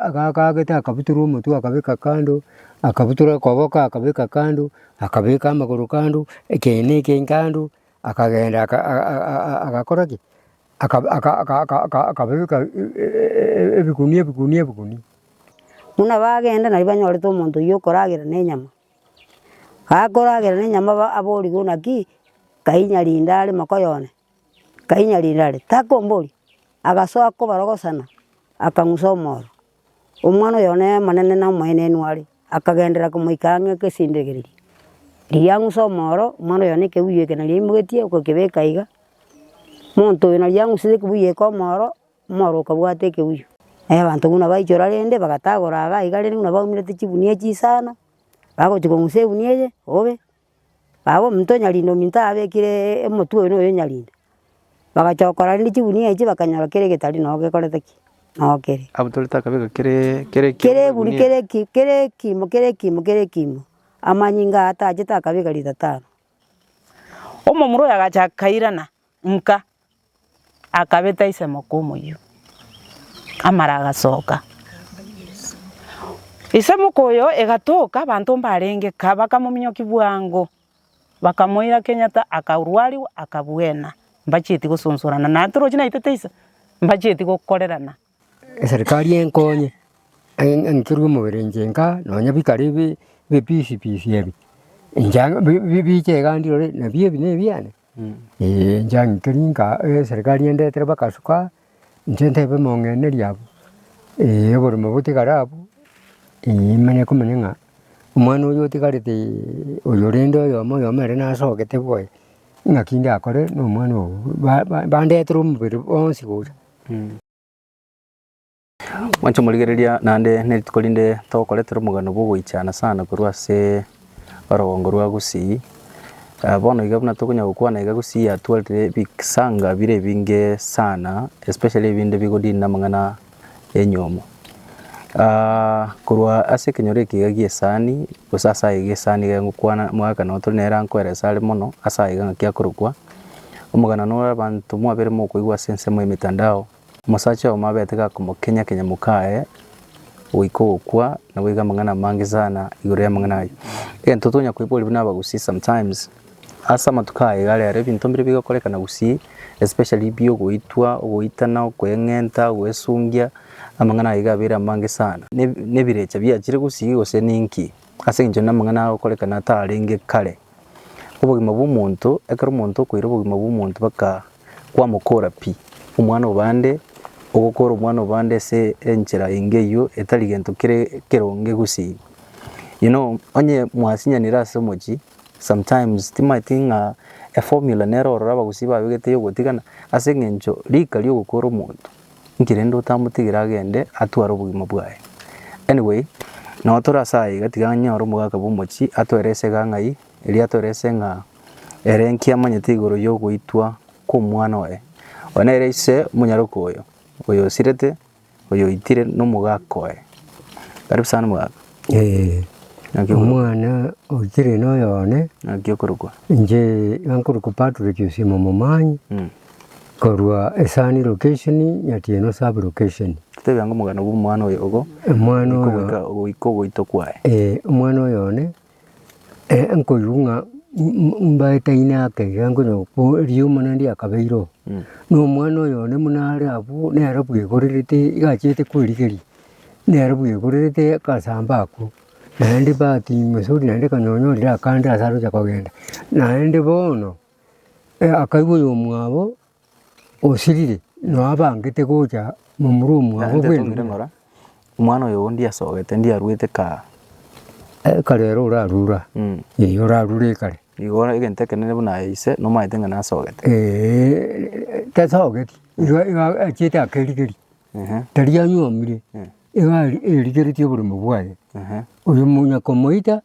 agakagete akabutorwa omotwe akabeka kando, akabutora okoboko akabeka kando, akabeka amagoro kando, eke na eke kando, akagenda aka agakora ki? Aka aka aka aka akabeka ebigunia ebigunia ebigunia. Buna bagenda nario banyorete omonto oyio okoragera na enyama. Gakoragera na enyama ba aborigwe naki, kai nyarinda are mokoyone, kai nyarinda are, takomboria, agasoa kobarogosana, akang'usa omoro. Omwana oyo one omonene na omoenenu are, akagenderera komoika ang'e egesindegereria. Riria ang'usa omoro, omwana oyo one ekebuyu eke nario aimogetie okokebeka iga, monto oyo nario ang'usete ekebuyu eke omoro, omoro okabwata ekebuyu. Abanto buna baichora rende bagatagora iga iga rende buna baumerete chigunia chisano, bagochia kong'usa egunia eye, obe. Baba ominto onyarinda ominto abekire omotwe oyo noyo onyarinda, bagachokora rende chigunia echi bakanyora kere egetari noo gekorete ki? Noo kere. Abutorete akabeka kere kere Kere eguri kere eki kere ekimo kere ekimo kere ekimo, amanyinga aya atachete akabeka rita tano. Omomura oyo agacha akairana nka. Akabeta ise moka omoyio, amara agasoka. Ise moka oyo egatoka abanto mbarenge ka bakamominyokia bwango, bakamoira Kenyatta akarwariwa akabwena, mbachieti gosonsorana naende torochi naitete ise, mbachieti gokorerana. Eserikari enkonye, eng'ikeri omobere inche nka nonya bikare ebi ebipisi pisi ebi, inche ang'e bi- bi- biche iga ndirore nabio ebi na ebiane. Eeh inche ang'ikeri nka eserikari endetere bakasuka aa, inche ntebe mong'eneri abwo, oboremo botigare abwo, manye komanya ng'a omwana oyo otigareteee oyo rende oyomo oyomo ere nasogete bwoye, ng'aki ndakore na omwana oyo ba- ba- bandetere omobere bonsi gocha. Mwanche omorigereria naende nerituko rinde togokoretera omogano bw'ogoichana sana korwa ase orogongo rwa Gusii. Bono iga buna tokonya gokwana iga Gusii yatwarire ebisanga bire ebinge sana especially ebinde bigodini na amang'ana y'enywomo. Korwa ase ekenyoro eke iga gi'esani gose ase aye iga esani iga ngokwana omogaka nabo tore nere ankoeresa are mono ase aiga ng'aki akorokwa, omogano nore abanto mwabere mokoigwa ase ensemo y'emitandao. Omosacha oyomo abete gakomokenya kenya mokaye goika ogokwa, naboigo amang'ana amange sana igoro y'amang'ana ayio. Egento tonya koiboria buna abagusii sometimes, ase amatuko aya iga rero ebinto mbire bigokorekana gusii especially biogoitwa, ogoitana, okoeng'enta, ogoesungia, amang'ana aya iga abeire amange sana. Ne nebirecha biachire gusii gose ninki? Ase eng'encho namang'ana agokorekana atarenge kare. Obogima bwa omonto, ekero omonto okoira obogima bwa omonto mpaka kwamokora pi, omwana obande, ogokora omwana obande ase enchera enge eywo etari gento kere ekeronge gusii. You know, onye mwasinyanire ase omochie, sometimes timanyeti ng'a eformula nere ororo abagusii babegete ya ogotigana, ase eng'encho rika ria ogokora omonto, inki rende otamotigere agende atware obogima bwaye. Anyway, nabo tore ase aya iga tiga nyore omogaka bwa omochie atoerese iga ng'ai, erio atoerese ng'a ere nki amanyete igoro ya ogoitwa kw'omwana oye. Oyo nere ise omonyaroka oyo, oyo osirete, oyo oitire na omogaka oye. Karibu sana omogaka. Naki okorokwa? Omwana oitire na oyone, Naki okorokwa? inche iga nkorokwa Patrick Osimo Momanyi, korwa Esani location, Nyatieno sub location. Totebie ango omogano bwa omwana oyo ogo, Omwana goika oyo ogoika goika ogoitwa kwaye. omwana oyo one, nkoigwa ng'a mbaetaine ake iga nkonya ko rioma naende riakabeire oo. Na omwana oyo one buna are abwo nere bwegorerete iga achiete kwerigeria, nere bwegorerete akasamba akwo, naende bahati mzuri naende kanyonyorire akande ase aroche kogenda. Naende bono, akaigwa oyomwabo osirire, noo abangete gocha momura omwabo Naende bw'enduru. tong'ire ng'ora, omwana oyo oo ndiasogete ndiarwete kaa. Ekare ere orarure aa, eh orarure ekare. Igo egento ekenene buna aye ise nomanyete ng'a nasogete. Tasogeti, iga iga achiete akerigeria, tari anyuomire, iga erigeretie oboremo bwaye. Oyo omonyakomoita.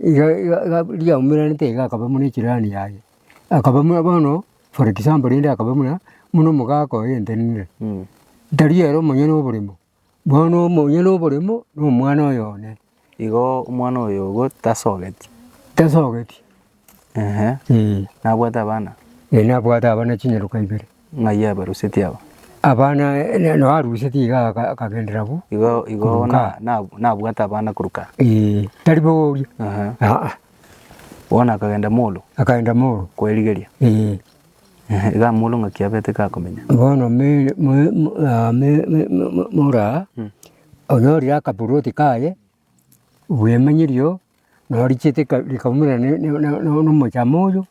Iga iga iga riaumeranete iga akaba buna echirani yaye, akaba buna bono for example rende akaba buna, buna omogaka oye entenenire, tari ere omonyene oboremo, bono omonyene oboremo na omwana oyo one. Igo omwana oyo ogo tasogeti. Tasogeti. Ehe, Eh. nabwate abana? Eh nabwate abana chinyaroka ibere. Ng'ai abaruseti aba? Abana noo aruseti iga akagenderera abwo. Igo igo Korwa na na nabwate abana korwa kaa. Eeh, tari boria, Aha. aa. Bono akagenda molo. Akagenda molo. Kwerigeria. Eeh. Ehe, iga molo ng'aki abete gakomenya. Bono me me me me moraa, onyorire akaburoti kaye, bwemenyirio, norichete rikaumera na omochama oyo,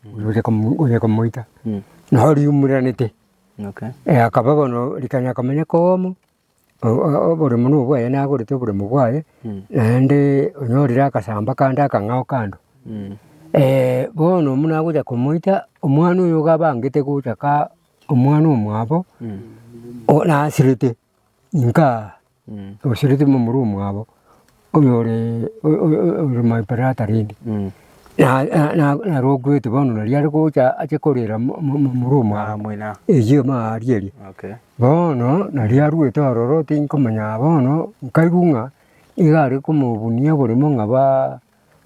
oyo komoita, noo riumeranete. Akaba bono rikanya komenya komo, oboremo na obwaye nagorete oboremo bwaye, naende onyorire akasamba kande akang'ao kando. Bono buna agocha komoita, omwana oyo iga abangete gocha ka omwana omwabo, nasirete. Inkaa, osirete momura omwabo, oyore ore my brother rende, naro okwete bono naria are gocha ache korera momura omwabo, eyio aaria eria. Bono naria arwete ororo tinkomanya bono, nkaigwa ng'a iga are komobunia oboremo ng'a baa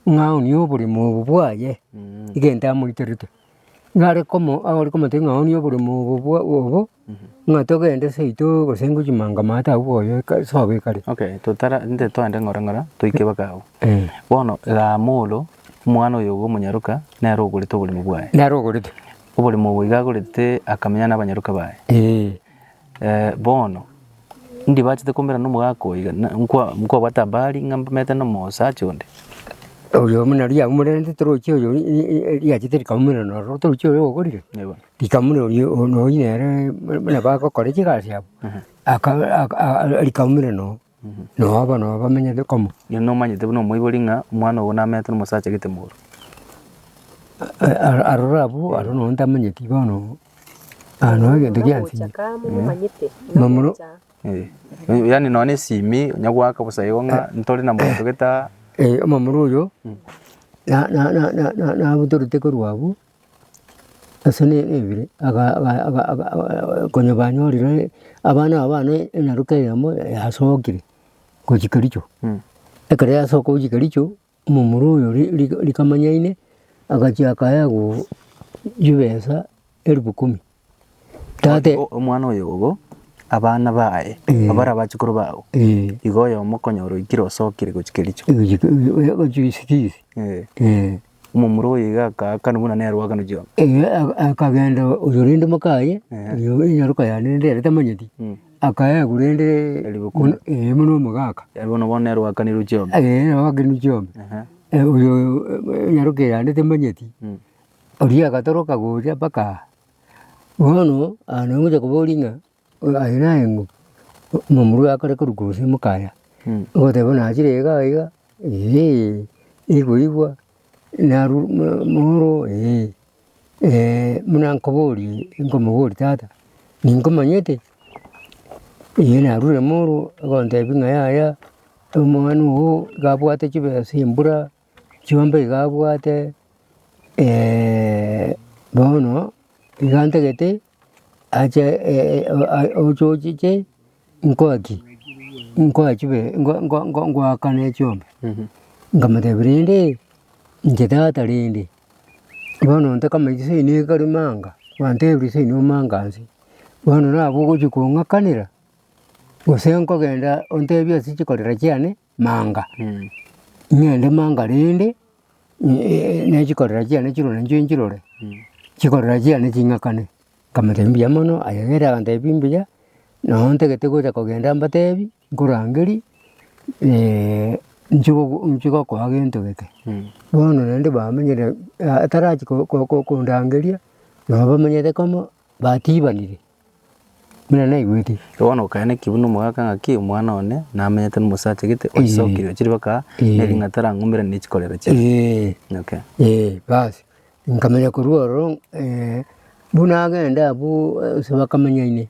ng'a onie oboremo obo bwaye, egento amoiterete. Nigo are komo are komotebia ng'a onie oboremo obo bwa obo, ng'a togende seito gose ngochia manga maate abwo boyo eka sobo ekare. Okay, totara intwe toende ng'ora ng'ora toike mpaka abwo. Bono igaa molo, omwana oyo ogo omonyaroka, nere ogorete oboremo bwaye. Nere ogorete. Oboremo obo iga agorete akamenya na abanyaroka baye. Bono, indi bachete koumera na omogaka oyo iga, na nkwa nkwabwate habari ng'a mbamete na omosacha onde? Oyo buna riaumorerete torochi oyo riachete rikaumerana ororo torochi oyo ogorire, rikaumera oria nonya nere buna bagokora chigasi abwo, aka aka rikaumerana oo, noo bono bamenyete komo. Inwe nomanyete buna omoibori ng'a omwana ogo namete na omosacha gete moro. Aroro abwo, aro nonye ntamanyeti bono. Aa noo egento giansinyire. Momura Yaani nonya na esimi onya goaka bosa igo ng'a ntore na monto gete aa. Omomura oyo na- na- na- na- na- nabutorete korwa abwo, ase ne ebire aga- aga- aga- aga konya banyorire abana aba bane enyaroka eyemo yasokire gochia kericho. Ekero yasoka gochia kericho. Omomura oyo rikamanyaine, agachia akaegwa chibesa elfu kumi. Tata Omwana oyo obo, abana baye, abare abachukuru bago, igo oyomo okonyora oikire osokire gochia kericho. Gochia isigisi. Omomura oyo iga akaakana buna nere oakanwa chionsi. Akagenda oyo rende mokaye, oyo enyaroka yane rende ere tamanyeti. Akaegwa rende Elifu kumi. ee buna omogaka. Yaani bono bono nere oakanirwe chiombe. Ee nere oakanirwe chiombe. Oyo enyaroka eyande tamanyeti, oria agatoroka gocha mpaka aa. Bono aa nabo ngocha koboria ng'a aye naye ng'o, omomura oyo akare korwa gose mokaya, ogoteba buna nachire iga iga, eeh, ikoigwa naru moro eh, buna nkoborie nkomoboria tata, ninkomanyete? Eeh narure moro, agontebia ng'a yaya, omwana oo iga abwate chibesa embura, chiombe iga abwate, bono iga ntagete ache oche ochiche nkoe ki? Nkoe chibe nko- nko- nko ngoakane chiombe. Nkamotebia rende, inche tata rende, bono ntakamanyeti seino ekare manga, gwantebirie seino manga nse, bono nabwo ogochi kong'akanera, gose nkogenda ontebie ase chikorera chiane manga, ng'ende manga rende ne chikorera chiane chirore inche nchirore, chikorera chiane ching'akane. Nkamotebia mbuya mono, aye nere agantebia mbuya, noo ntagete gocha kogenda mbatebi, nkorangerie inche inche gokoa gento geke. Bono naende bamenyire atarachia ko- ko- kondangeria, nabo bamenyete komo, batibanire, buna naigwete. Bono okaenekia buna omogaka ng'aki omwana one namenyete na omosacha gete oisokire ochire mpaka neri ng'a tarang'umere ne chikorera chiaye. Okay. Basi, nkamanya korwa ororo buna agenda abwo ase bakamanyaine,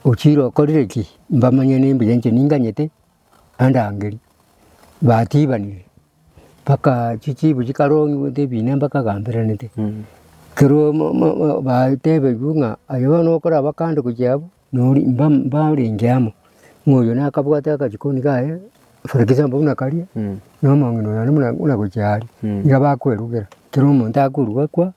ochire okorire ki? Mbamanyane mbuya inche ninganyete, andangerie, batibanire, mpaka chichibu chikarongigwe ebina mbakagamberanete, ekero mo- mo batebigwe ng'a aye bono okoraba kando gochia abwo, nori mba mbarenge amo, ng'a oyo nakabwate akachikoni kaye, for example buna karia, na omong'ina oyo buna buna gochia aria, iga bakwerugera, kera omonto akoruga kwa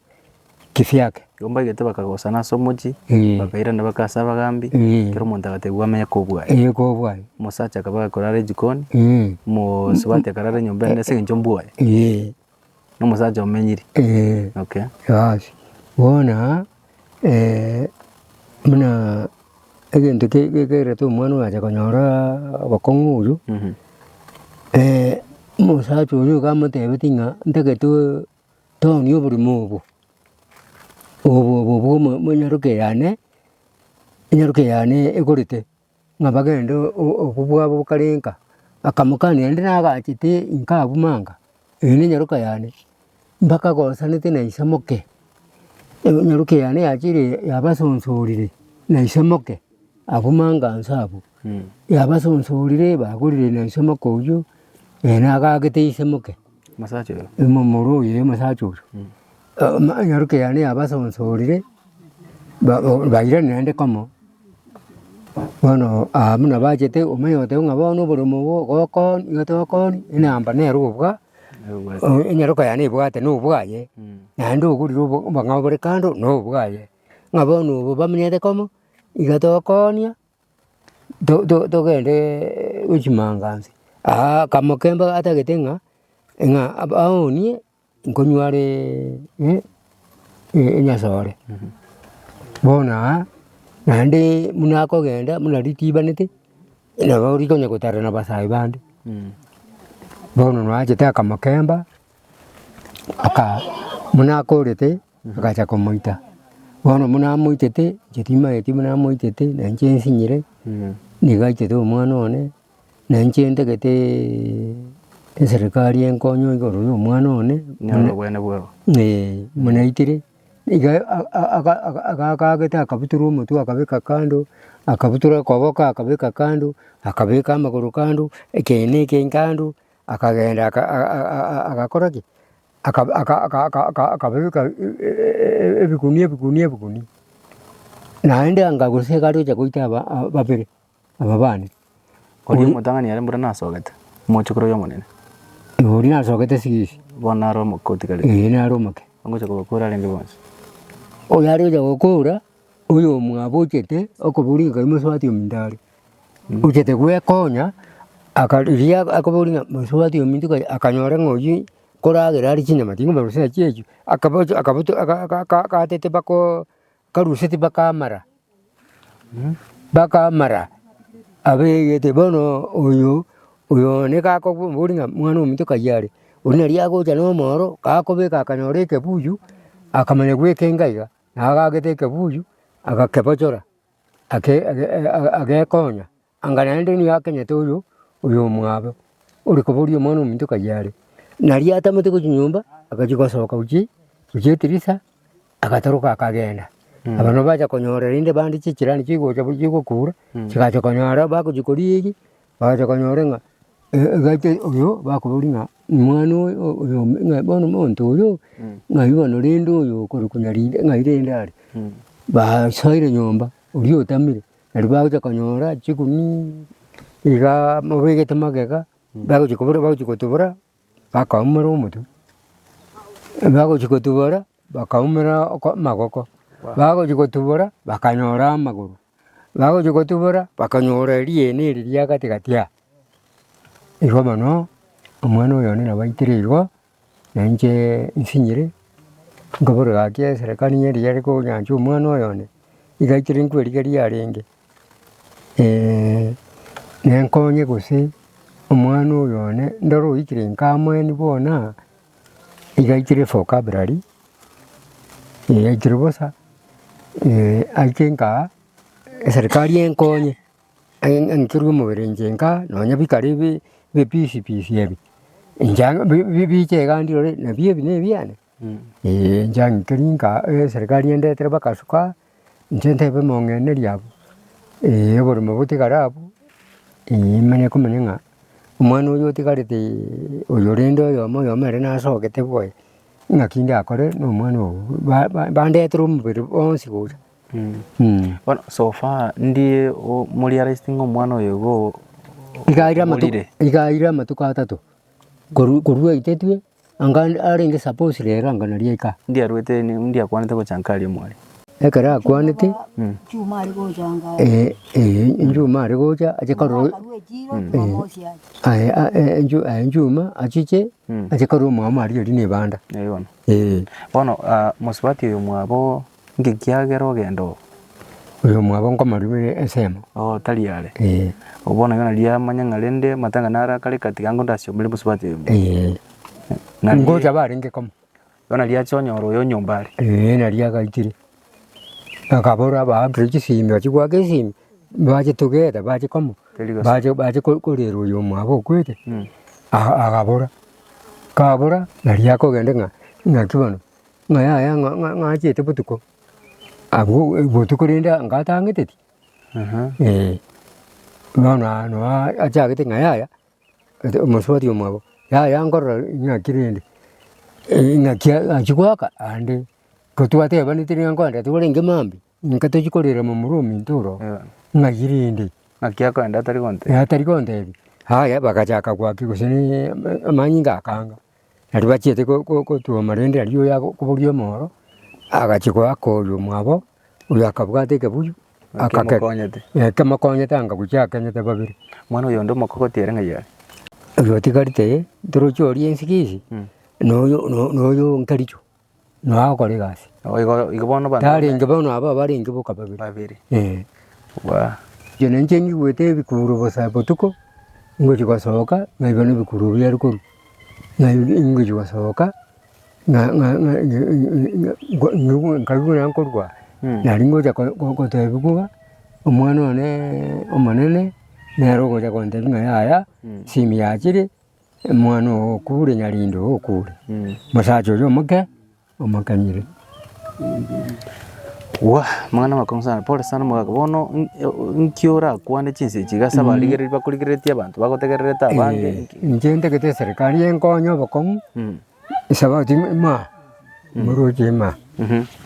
kivyake. Igo mbaigete bakagosana ase omochie, Eh. bakairana baka ase abagambi, Eh. ekero omonto agatebiwa amenye kobwaye. Eh, kobwaye. Omosacha akaba gakorara ejikoni, Eh. omosubati akarara enyomba ende ase eng'encho mbwaye. Eh. Na omosacha omenyire. Eh. Okay. Basi, bono buna egento ke- kegerete omwana oyo acha konyora obokong'u oywo, omosacha oywo iga amotebetie ng'a ntagete toonie oboremo obo, obo obo bwa omo monyaroke yane, enyaroke yane egorete. Ng'a bagende obwo bwabo bokare nka, akamokania naende nagachete nka abwo manga, eye ne enyaroka yane, mpaka gosanete na ise moke, enyaroka yane yachire yabasonsorire na ise moke, abwo manga nse abwo, yabasonsorire bagorire na ise moke oywo, ere nagagete ise moke, Omosacha oyo? Omomura oyo omosacha oyo, enyaroka yane yabasonsorire, ba- bairanire naende komo. Bono aa buna bachete omanye goteba ng'a bono oboremo obo gokoni igo togokoni, enamba nere obwa enyaroka yane ebwate na obwaye, naende ogorire obo obong'ao bore kando na obwaye. Ng'a bono obo bamenyete komo, iga tokoonia, to- to- togendeee gochimanga nse. Aa kamokemba atagete ng'a, ng'a aoonie. Nkonywa are enyasore, bono aa, naende buna akogenda buna ritibanete, nabo rikonya gotara na abasae bande. Bono nachete akamokemba, aka buna akorete, agacha komoita. Bono buna amoitete, inche timanyeti buna amoitete, na inche nsinyire, nigo aitete omwana one. Na inche ntagete eserekari enkonye igoro ya omwana one, Nere obwene bwao. eh, buna aitire, iga agakagete akabutora omotwe akabeka kando, akabutora okoboko akabeka kando, akabeka amagoro kando, eke na eke kando, akagenda aka agakora ki? Aka aka aka akabeka ebigunia ebigunia ebigunia. Naende anga gose iga aroche goita aba babere. Aba bane. Oria omotang'ani are mbura nasogete, omochokoro oye omonene. Oria nasogete sigisi. Bono naro omoke otigarete. Ee naro omoke. Ongocha kobakora arenge bonsi. Oyo are gocha gokora, oyo omwabo ochete okoboria ng'a kai mosubati ominto are. Ochete gwekonya, aka riria akoboria ng'a mosubati ominto kai akanyora ng'a oyio koragera are chinyama tingomanya gose naki echio, akabocha akaboto aka aka gatete bakoo karuseti bakamara. Bakamara abegete bono oyo oyo one gakobori ng'a mwana ominto kai are, oria nari agocha na omoro, gakobeka akanyora ekebuyu, akamanya gwekenga iga, na agagete ekebuyu, agakebochora, ake age agekonya. Anga naende nigo akenyete oyo oyomwabo, ore koboria omwana ominto kai are. Nario atamete gochia nyomba, agachia gosoka gochia gochia etirisa, agatoroka akagenda. Abana bacha konyora rende bande chichirani chigocha chigokura, chigacha konyora bagochia korigia, bagacha konyora ng'a egacha oyo bakoboria ng'a omwana oyo oyo ng'a bono omonto oyo, ng'ai bono rende oyo okorokwa Nyarinde ng'ai rende are. Basoire nyomba, oria otamire. Nario bagocha konyora chiguni igaa mobegete magega, bagochia kobora bagochia gotubora, bakaumera omotwe, bagochia gotubora, bakaumera oko amagoko, bagochia gotubora, bakanyora amagoro, bagochia gotubora, bakanyora riena eri ria gatigati aa. Igo bono, omwana oyo one nabo aitire igo. Na inche nsinyire, nkabora gaki eserekari ng'a riria rikonyancha omwana oyo one, iga ekero nkwerigeria arenge, nenkonye gose omwana oyo one ndore oikire nka amoeni bono, iga aikire vocabulary, aikire bosa, aike nkaa, eserekari enkonye. Nkerwe omobere inche nka, nonya bikare ebi ebipisi pisi ebi, inche bi- bi- biche iga ndirore nabio ebi na ebiane, eh inche nkeri nka eserikari endetere bakasuka, inche ntebe mong'eneria abwo, oboremo botigare abwo, manye komanya ng'a omwana oyo otigareteeee oyo rende oyomo oyomo ere nasogete bwoye, ng'aki ndakore na omwana oyo ba- ba- bandetere omobere bonsi gocha. Bono so far ndie morealised ng'a omwana oyo igo Iga aire amatuko oborire. iga aire amatuko atato, korwa korwa aitetwe. Anga arenge suppose rero anga naria aika. Ndi arwete ndi akwanete gocha nka aria omware. Ekero akwanete, enchuma are gocha ache korora enchuma achiche ache korora omwamo aria aria na ebanda. Bono mosubati oyo omwabo inki kiagera ogenda oo? Oyo omwabo nkomoruberia ensemo. Oo tari are. Bono iga naria amanye ng'a rende amatanga naro akare kati iga ngondasiomere mosubati oyo omwabo. Ngocha barenge komo. Bono riacha onyore oyo nyomba are. Ee naria agaitire, akabora baakire chisimi bachia goaka esimi, bache together bache komo, Teri gose. bache bache ko- korera oyo omwabo okwete, aga agabora, kabora naria akogenda ng'a ng'aki bono, ng'a yaya ng'a ng'a ng'achete botuko, abwo botuko rende anga atang'eteti, eh. Bono aa noa achagete ng'a yaya. Omosubati omwabo, yaya nkorora ng'aki rende, ng'aki achia goaka ande, ko twatebaneti ng'a nkoenda twarenge mambia, inka tochia korera momura ominto oro, ng'ai rende. Ng'aki akoenda atari gontebia. Atari gontebia, aya bagachaka goaki gose na amanyinga akanga, nario bachiete ko- ko- kotwoma rende aria oyo akoboria omoro, agachia goaka oyo omwabo, oyo akabwata ekebuyu. Akake Ekemokonyete. ekemokonyete anga gochia akenyete babere. Omwana oyo onde omokogoti ere ng'ai are? Oyo otigarete toroche oria ensigisi, noyo no- noyo nkericho, noyo agokora egasi. Oh igo igo bono abanto Tarenge bono aba abarenge boka babere. Babere. Eh. Waa. Inche nainche ngigwete ebikuro bosa botuko, ngochia gosoka, ng'aigwa na ebikuro biare korwa, ng'ai ngochia gosoka. Nkaigwa nkorwa nari ngocha gotebiwa iga, omwana one omonene, nere ogocha gontebia ng'a yaya, esimi yachire, omwana oo okure nyarinde oo okure, omosacha oria omoke, omokanyire. Wah! Amang'ana amakong'u sana, pole sana omogaka, bono nki orakwane chinsa echi iga ase abarigereria bakorigereretie abanto bagotegererete abange nki? Inche ntagete eserekari enkonye obokong'u. Esabati ima, moroche ima,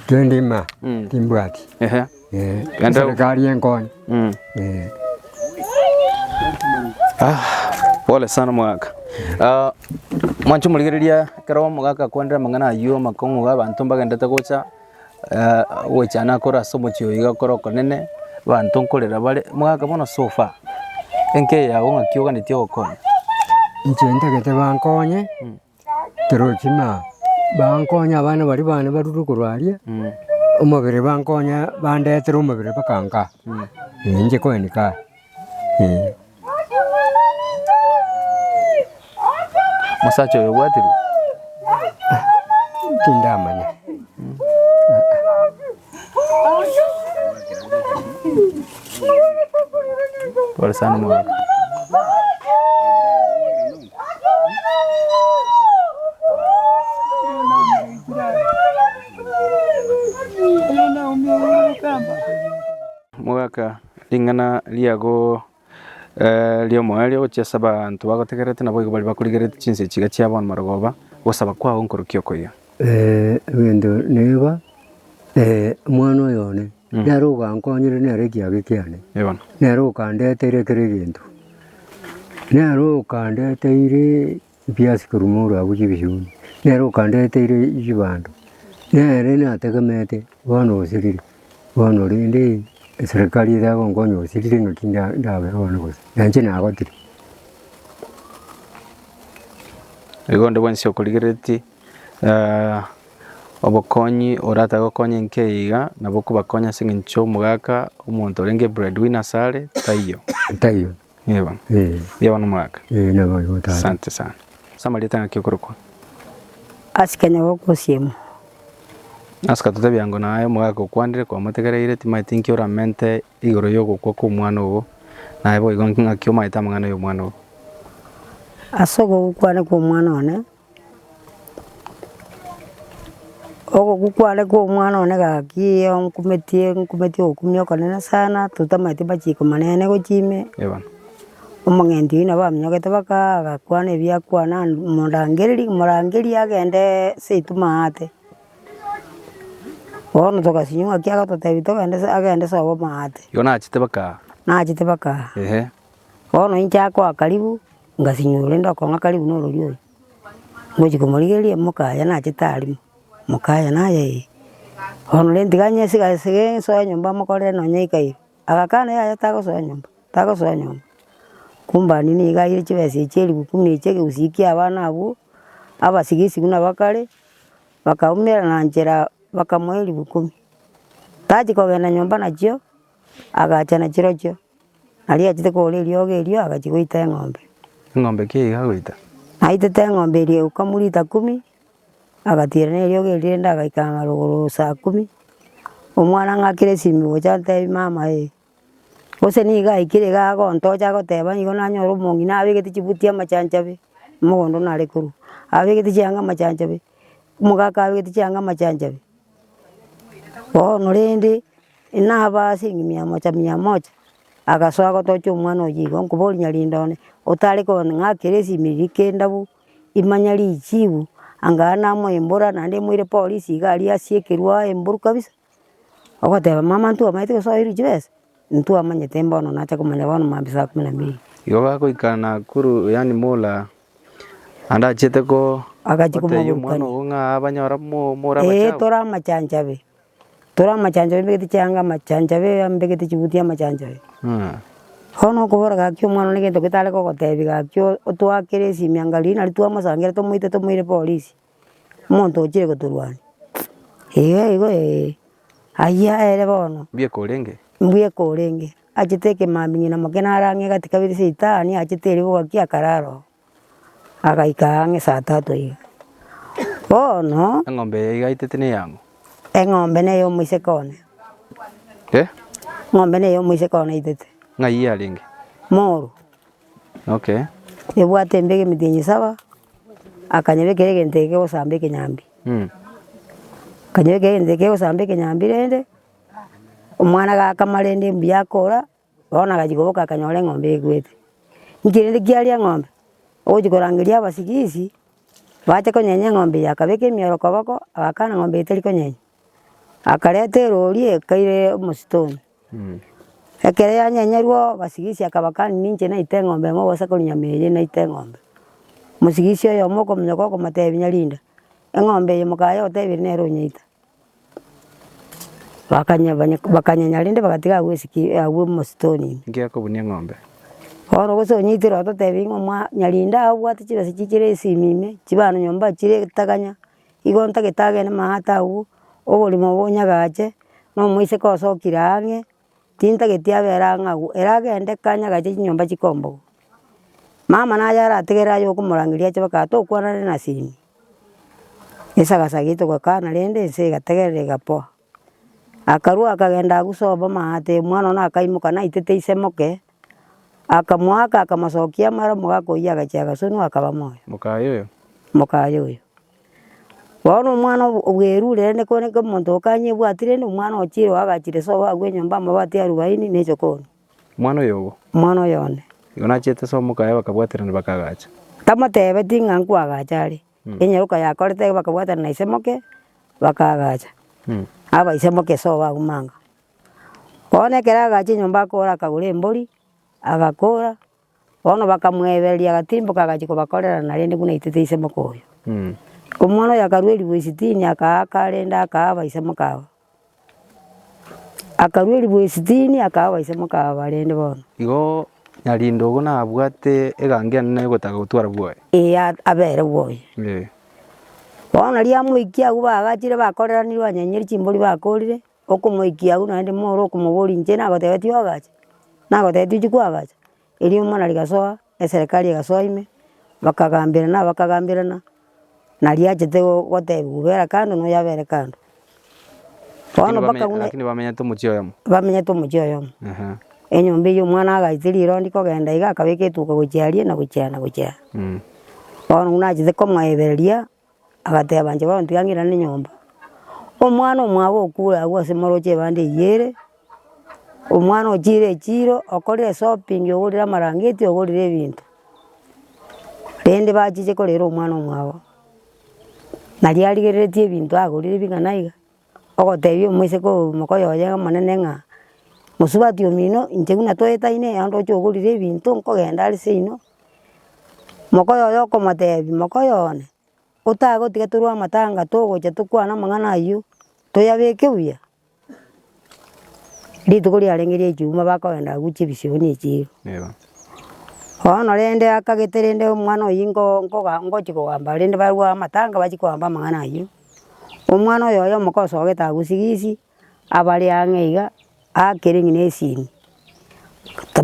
kende ima, timbwati. Ehe. Eh, Genda- eserekari enkonye. Eh. Ah, pole sana omogaka. Ah, mwanche omorigereria ekero omogaka akwanire amang'ana aywo amakong'u iga abanto mbagendete gocha eh, goichana kore ase omochie oyo iga kore okonene, abanto nkorera bare, omogaka bono so far, enka eye yago ng'aki oganetie ogokonya? Inche ntagete bankonye. Torochi ng'a bankonye abana baria bane barure korwa aria, omobere bankonya bandetere omobere mpaka nka, inche koenika eh. Omosacha oyo obwatirwe? Tindamanya. Pole sana omogaka. Mogaka ring'ana riago riomoerio gochia ase abanto bagotegererete naboigo baria bakorigereretie chinsa echi iga chia bono marogoba, gosaba kwao nkorokia okoiga. Egento neba omwana oyo one, nere ogankonyire nere ekiage kiane, nere okandeteire kera egento, nere okandeteire ebiasi korwa moro abwo chibisuni, nere okandeteire chibando, nere nategemete bono osirire, bono rende eserekari etagonkonya osirire ng'aki nda ndabe bono gose, na inche nagotire. Igo onde bwensi okorigereretie. Obokonyi oratake gokonya enka eye iga, nabo okobakonya ase eng'encho omogaka omonto orenge breadwinner asare taiyo. Taiyo. Ee bono. Ee. Mbuya bono omogaka. Ee nabo igo tata. Asante sana. Ase amarieta ng'aki okorokwa? Asike nyagoko osiemo. Asika totebia ngo naye omogaka okwanire kwamotegereire timaeti nki oramente igoro yogokwa kwa omwana ogo, naye boigo ng'aki omaete amang'ana ya omwana ogo. Ase ogokwana kwa omwana one. Ogokwa kwane kwa omwana one gaki nkumetie nkumetie ogokumia okonene sana, totamanyeti machiko manene gochia ime, omong'enti oyio nabo aminyokete mpaka agakwana ebi akwana morangereri morangerie agende seito maate. Bono togasinywa ng'aki agototebia togende se agende sobo maate. Igo nachete baka aa? Nachete baka aa. Ehe. Bono inche akoa karibu, ngasinywa rende okong'a karibu na orori oyo. Ngochia komorigereria mokaya nachete arimo, mokaya naye ee. Bono rende tiga nyesiga sige nsoe nyomba mokorere nonye ekairo. Agakana yaya tagosoa nyomba, tagosoa nyomba. Kumbani nigo aire chibesa echi elifu kumi echi ekegusii kia abana abwo, abasigisi buna bakare, bakaumerana nchera bakamoa elifu kumi. Tachia kogenda nyomba nachio, agacha nachirochio, naria achete kogora eriogo erio agachia goita eng'ombe. Eng'ombe ki eyio agoita? Aitete eng'ombe eria egokamwa rita kumi, agatiira na eriogo erio rende agaika ng'a rogoro saa kumi, omwana ang'akere esimi gocha antebi mama eh, gose nigo aikire iga agontocha agoteba nigo nanyora omong'ina abegete chibuti amachanchabe, mogondo nare korwa, abegete chianga amachanchabe, omogaka abegete chianga amachanchabe. Bono rende, naba ase mia moja mia moja, agasoa gotocha omwana oyio igo, nkoboria nyarinda one, otare kong'akera esimi riria kendabu. Imanya richibu, angaa namoe embura naende emoire polisi iga aria asiekerwe aye emburu kabisa. Ogoteba mama ntwamaete gose oirwe chibesa, ntwamanyete mbono nacha komanya bono mambia saa kumi na mbili. Igo gakoika Nakuru yaani mola ande achiete ko Agachia gotebia omwana komoburukania. ogo ng'a abanyora mo more Ee abachafu. tore amachanchabe, tore amachanchabe mbegete chianga amachanchabe ambegete chibuti amachanchabe. Bono okobora gaki omwana one egento getare kogotebia gaki otoakere esimi anga riria nario twamosangera tomoite tomoire polisi, omonto ochire gotorwania. Igo igo eh, ayio ere bono. Mbuya orenge? Mbuya orenge, achete ekemambia ng'ina moke nare ang'e gati kabere seitani achete erio bogaki akarara oo, agaika ang'e saa tatu iga. Bono. Eng'ombe eye iga aitete neyang'o? Eng'ombe neye omoiseke one. Eh? Eng'ombe neye omoiseke one aitete. Ng'ai yarenge? Moro. Okay. Ebwate embego emitienyi saba, akanyebekera egento eke kegosamba ekenyambi. Akanyebekera egento eke kegosamba ekenyambi rende, omwana gakama rende mbuya akora, bono agachia koboka akanyora eng'ombe ekwete. Inki rende kiaria eng'ombe? Ogochia korangeria abasigisi, bache konyenya eng'ombe eye, akabeka emioro koboko, agakana eng'ombe eye teri konyenya. Akareta erori ekaire omositoni. Ekero yanyenyerwa oo, basigisi akabakani ninche naite eng'ombe mobasa korinyama eye naite eng'ombe. Mosigisi oyomo okominyoka okomotebia nyarinda, eng'ombe eye mokaye otebire nere onyeita. Bakanya bakanyenya rende bagatiga agwo esiki agwo omositoni ime. Nki akobunia eng'ombe? Bono gose onyeitire ototebi ng'a omwa nyarinda abwate chibesa chichire esimi ime, chibana nyomba chire etaganya. Igo ntagete agende maate agwo, oborimo obo onyagache, na omoiseke osokire ang'e, tintageti abere ang'e agwo, ere agende kanya agache chinyomba chikombogo. Mama naye arategerere aye okomorangeria ache baka tokwanane na simi, esagasaga etogokana rende ense egategerera egapoa. Akarwa akagenda agwo sobo maate, omwana one akaimoka naitete ise moke, akamoaka akamosokia amara omogaka oyio agachia agasonwa akaba moyo. Mokaye oyo? Mokaye oyo. Bono omwana obwerure rende kore omonto okanyebwati rende omwana ochire oagachire sobo agwo enyomba amabati arubaini na echokoni. Omwana oyo ogo? Omwana oyo one. Igo nachiete sobo mokaye bakabwaterana bakagacha? Tamotebeti ng'a nkoagacha are. Enyaroka yakorete iga bakabwatana na ise moke, bakaagacha. Aba ise moke sobo agwo manga. Bono ekero agacha enyomba akora akagora embori, agakora, bono bakamwebereria agatimboka agachia kobakorera naende buna aitete ise moka oyo. Omwana oyo akarwa elifu sitini akaaka rende akaa abaise moka aba. Akarwa elifu sitini akaa abaise moka aba rende bono. Igo Nyarindo ogo nabwate egango enene yogotaka gotwara bwoye. Ee abere bwoye. Ee. Bono riria amoikia abwo bagachire bakoreranire banyenyire chimbori bakorire, okomoikia abwo naende more okomoboria inche nagotebetie oagache, nagotebetie ochie koagacha, erio omwana rigasoa, eserekari egasoa ime, bakagamberana bakagamberana, naria achete gotebiwa bera kando na oyo abere kando. Bono mpaka buna Lakini bamenyete omochie oyomo. bamenyete omochie oyomo. Ehe. Enyomba eywo omwana agaite rirondi kogenda iga akabeka etuka gochia aria na gochia aa na gochia aa. Bono buna achete komoebereria, agateba inche bono tiga ng'irane nyomba. Omwana omwabo okure agwo ase moroche ebande eywo ere, omwana ochire echiro, okorire eshopping ogorire amarangeti ogorire ebinto, rende bachiche korera omwana omwabo. Naria arigereretie ebinto agorire bing'ana iga, ogotebia omoiseke oyo mokoyo oye omonene ng'a mosubati omino inche buna toetaine naende oche ogorire ebinto nkogenda are seino, mokoyo oyo okomotebia mokoyo one. Otagotiga torwe amatanga togocha tokwane amang'ana ayio, toyabeke buya. Rituko riarenge ria echuma bakogenda agwo chibisioni echiro. Bono rende akagete rende omwana oyio nko nkoga ngochi kogamba rende barwe amatanga bachie kogamba amang'ana ayio. Omwana oyo oyomo kosogete agwo sigisi, abare ang'e iga, aakere ng'ina esimi,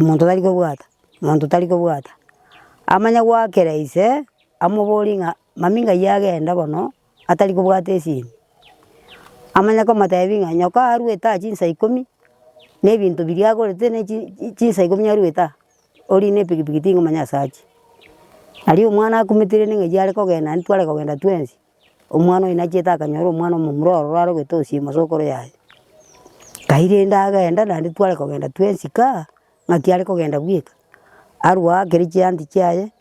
monto tari kobwata, monto tari kobwata. Amanye goakera ise, amoborie ng'a mami ng'ai agenda bono. atari kobwata esimi, amanye komotebia ng'a nyoka aruete aa chinsa ikomi, na ebinto biria agorete ne chi chinsa ikomi aruete aa, orine epikipiki tingomanya ase achia. Aria omwana akumete rende ng'ai are kogenda naende tware kogenda twensi, omwana oyio nachiete akanyora omwana omomura ororo arogete osiemo sokoro yaye. Nkai rende agenda naende tware kogenda twensi kaa, ng'aki are kogenda bweka, arwa akere chianti chiaye,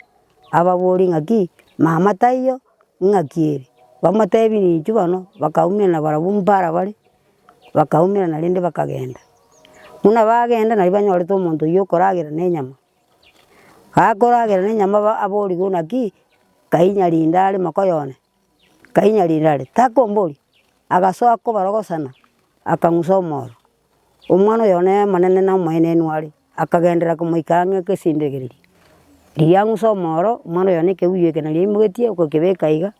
ababorie ng'aki, mama taiyo. Ng'aki ere? Bamotebirie inchuo bono, bakaumerana barabwo mbarabare, bakaumerana rende bakagenda. Buna bagenda nario banyorete omonto oyio okoragera na enyama. Gakoragera na enyama ba aborigwe naki, kai nyarinda are mokoyone, kai nyarinda are, takomboria, agasoa kobarogosana, akang'usa omoro. Omwana oyo one omonene na omoenenu are, akagenderera komoika ang'e egesindegereria. Riria ang'usa omoro, omwana oyo one ekebuyu eke nario aimogetie okokebeka iga,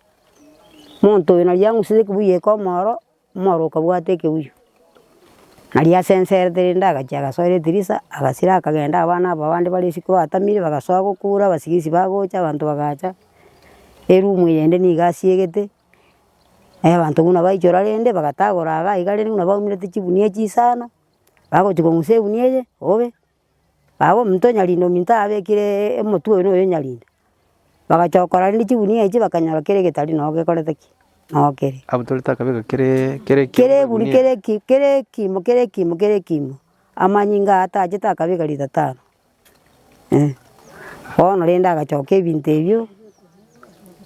monto oyo nario ang'usete ekebuyu eke omoro, omoro okabwata ekebuyu. Nario asenserete rende agachia agasoera edirisa, agasira akagenda abana aba bande bare isiko batamire bagasoa gokura abasigisi bagocha abanto bagacha, eroom eyende nigo asiegete. Abanto buna baichora rende bagatagora iga iga rende buna baumerete chigunia chisano, bagochia kong'usa egunia eye obe, baba ominto onyarinda ominto abekireee omotwe oyo noyo onyarinda. Bagachokora rende chigunia echi bakanyora kere egetari noo gekorete ki? Noo kere. Abutorete akabeka kere kere Kere eguni kere eki kere ekimo kere ekimo kere ekimo, amanyinga aya atachete akabeka rita tano. Bono rende agachoka ebinto ebio,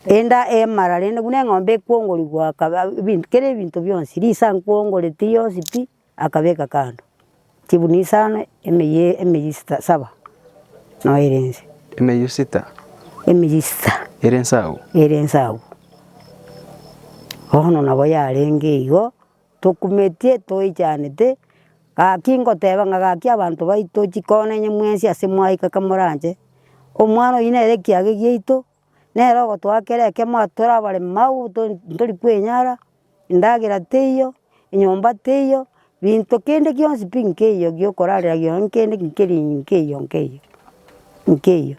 enda emara rende buna eng'ombe ekwongorigwa akaba ebinto kera ebinto bionsi, risanku ongoreti rionsi pi, akabeka kando. Chibuni isano, emeyie emeyie sita saba, noyo ere inse. Emeyio sita? Emeyie sita. Ere inse agwo? Ere inse agwo. Bono nabo yarenge igo. Tokumetie toichanete, gaki ngoteba ng'a gaki abanto baito chikonenye mwensi ase mwaika kamoranche, omwana oyio nere ekiage giaito, nere ogotoa kera ekemo tore abaremau ntori kwenyara, endagera teiyo, enyomba teiyo, binto kende gionsi pi nkeiyo giokorarera gionye kende nkeri nkeiyo nkeiyo nkeiyo.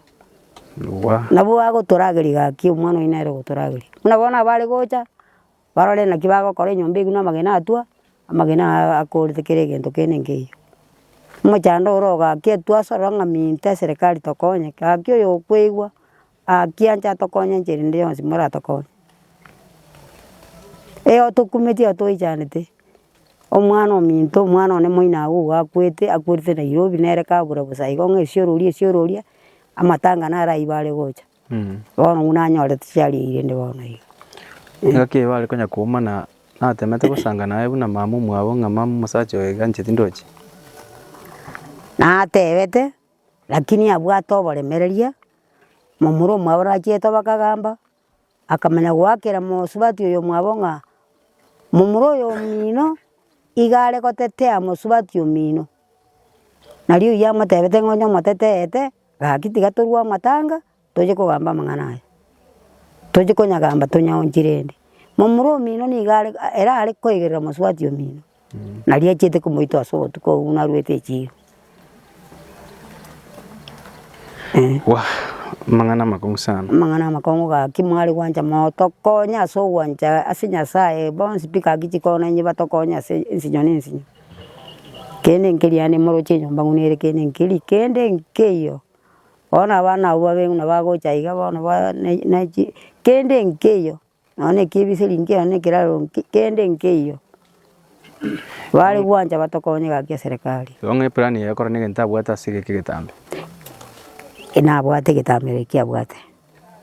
Nabo agotorageria gaki omwana oyio nere ogotorageria. Buna bono abare gocha. Barore naki bagokora enyomba eywo na amagena atwa, amagena aya akorete kera egento kende nkeiyo. Omochando oro ogaki twasorora ng'a minto eserekari tokonye, gaki oyo okoigwa, akiancha atokonye enchera ende yonsi moratokonye. Eye tokumetie iga toichanete, omwana ominto omwana one moino agwo igo akwete, akwerete Nairobi nere kabura bosa igo ng'a esiororia esiororia, amatanga naro aywo bare gocha. Bono buna anyorete chiaria rende bono iga. Engaki eye bare konya koumana, natemete gosanga naye buna mama omwabo ng'a mama omosacha oyo iga inche tindochi. Natebete, lakini abwate oboremereria, momura omwabo nachiete bakagamba, akamanya goakera mosubati oyo omwabo ng'a momura oyo omino, iga are gotetea mosubati omino. Nario oyio amotebete ng'a onye omoteteete. Gaki tiga torue amatanga, toche kogamba amang'ana aya, toche konyagamba tonyaonchi rende. Momura omino nigo are ere are koigerera mosubati omino, nario achiete komoita ase obotuko obwo buna aruete echiro. Wah! Amang'ana amakong'u sana. Amang'ana amakong'u gaki mware gwancha motokonye ase ogwancha ase Nyasaye bonsi pi gaki chikona inye batokonye ase ensinyo na ensinyo. Kende nkeria ande moroche enyomba ng'una ere kende nkeri, kende nkeiyo. Bono abana abwo babe buna bagocha iga bono ba ne nechi kende nkeiyo, nonye na ekiebiseri nkeiyo nonye na ekeraro nki kende nkeiyo. Bare gwancha batokonye gaki eserekari. Igo ng'a eplan eye ekero na egento abwate ase egeka egetambe. Nabwate egetambero ekio abwate.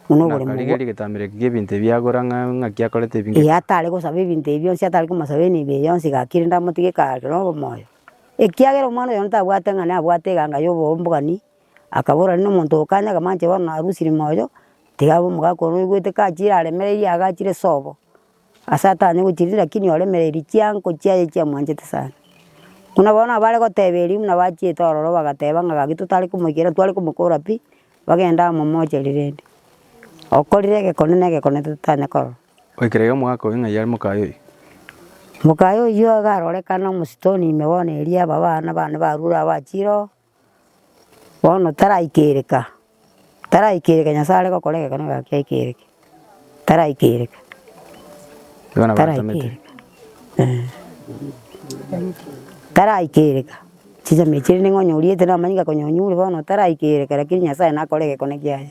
Buna oboremo bwa. Nakarigereria egetambero eke ki'ebinto ebi agora ng'a ng'aki akorete ebi Ee, atare gosaba ebinto ebi bionsi, atare komosaba enibo eye yonsi gaki rende amotige kare na obomoyo. Ekiagera omwana oyo ntabwate ng'a nabwate eganga ya obombogani, akabora rende omonto okanya akamanche bono narusire moyo, Tiga abe omogaka one oigwete kachire aremereirie agachire sobo, ase atanye gochiria lakini oremereirie chianko chiaye chiamwanchete sana. Buna bono abare goteba erio buna bachiete ororo bagateba ng'a gaki totare komoikera tware komokora pi, bagende amo mocheri rende. Okorire egekone na egekone totanya korora. Goikera iga omogaka oyo ng'ai are mokaye oyio? Mokaye oyio iga arorekana omositoni ime bono erio aba abana bane barure abachire oo. Bono taraikereka, taraikereka Nyasae are gokora egekone gaki aikereke, taraikereka, Igo nabo atamete. taraikereka eh, taraikereka, chinyama echi rende ng'a onye oriete namanyete konya onyure bono taraikereka lakini Nyasae nakore egekone kiaye.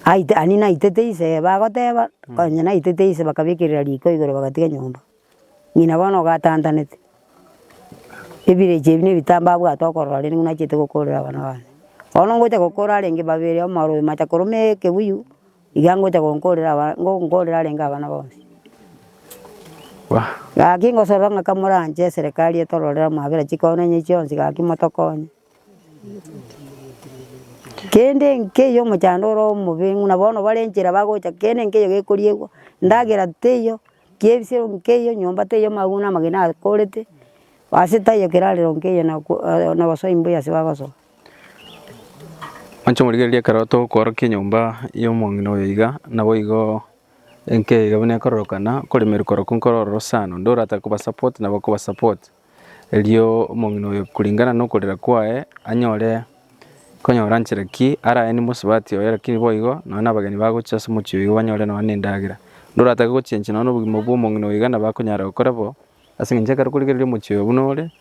Aite ani naitete ise bagoteba, konya naitete ise bakabekerera riko igoro bagatiga nyomba. Ng'ina bono iga atantanete, ebirecha ebi na ebitambe abwate okorora rende buna achete gokorera abana baye. Bono ngocha gokora arenge babere omoro oyo macha koroma ekebuyu, iga ngocha gonkorera aba ngonkorera arenge abana bonsi. Gaki ngosorora ng'a kamoranche eserekari etororere amabera chikona inye chionsi gaki motokonye. Kende nkeiyo omochando ore omobe buna bono bare enchera bagocha kende nkeiyo gekoriegwa, endagera teiyo. Kiebisero nkeiyo, nyomba teiyo amaguna na amagena akorete, ase taiyo kerarero nkeiyo na ko na gosoi mbuya ase bagosoa. Inche omorigereria ekero tokoorokia enyomba ya omong'ina oyo iga, naboigo enka iga buna ekororokana, okoremerwa korokwo nkoro ororo sana, onde oratake kobasupport nabo akobasupport. Erio omong'ina oyo kuringana na okorera kwaye, anyore konyora nchera ki araeni mosubati oye lakini boigo nonya na abageni bagocha ase omochie oyo banyore nonya na endagera. Onde oratake gochenchia nonya na obogima bwa omong'ina oyo iga nabo akonyara gokora bo, ase eng'encho ekero okorigereria omochie oyo buna ore,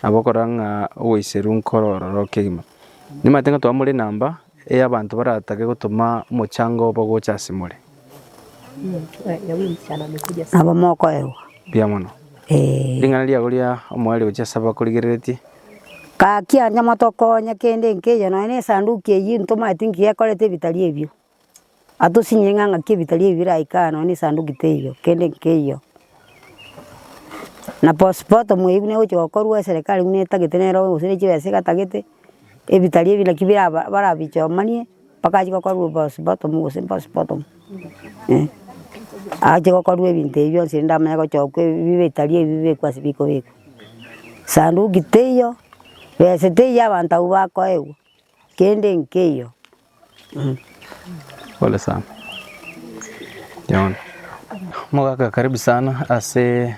nabo okorora ng'a ogoiserwa nkoro ororo kegima. Nimanyete ng'a twamore enamba eye abanto baratake gotoma omochango obo gocha ase more. Nabo mokoegwa. Mbuya mono. Ee. Ring'ana riago ria omoerio gochia ase abakorigereretie. Gaki onye motokonye kende nkeiyo nonya na esanduki eyio ntomaeti nki ekorete ebitari ebio. Atosinye ng'a ng'aki ebitari ebi biraike aa nonya na esanduki teiyo, kende nkeiyo. Na postmortem eyio buna egochi gokorwa eserekari buna etagete nero gose ne chibesa egatagete, ebitari ebi naki biraba barabichomanie. Mpaka achie gokorwa postmortem gose postmortem eh, ache gokorwa ebinto ebi bionsi rende amanye gochokwa ebi bitari ebi bibekwe ase bikobekwa. Sanduki teiyo, besa teiyo abanto abwo bakoegwa, kende nkeiyo. Pole sana. Yaani. Omogaka karibu sana ase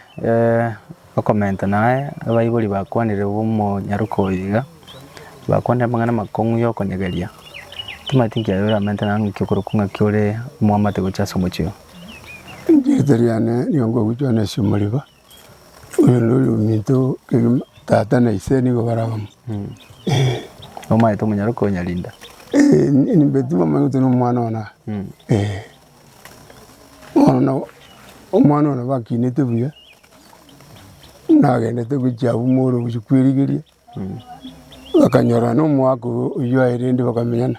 okomenta naye abaibori bakwanire omonyaroka oyo iga. Bakwanire amang'ana amakong'u ya okonyegeria, timanyeti nki aye oramente naende ng'aki okorokwa ng'aki ore omwamate gochia ase omochie oyo. Erieta riane nigo nkogochwa na Esiomoriba, oyo noyo ominto kegima tata na ise nigo bare abamo. Omanyete omonyaroka o Nyarinda? Eh, nimbe timomanyete na omwana one aa, eh. Bono nabo omwana one bakinete buya, nagendete gochia abwo more gochia kwerigeria. Bakanyora na omwaka oyio aye rende bakamenyana.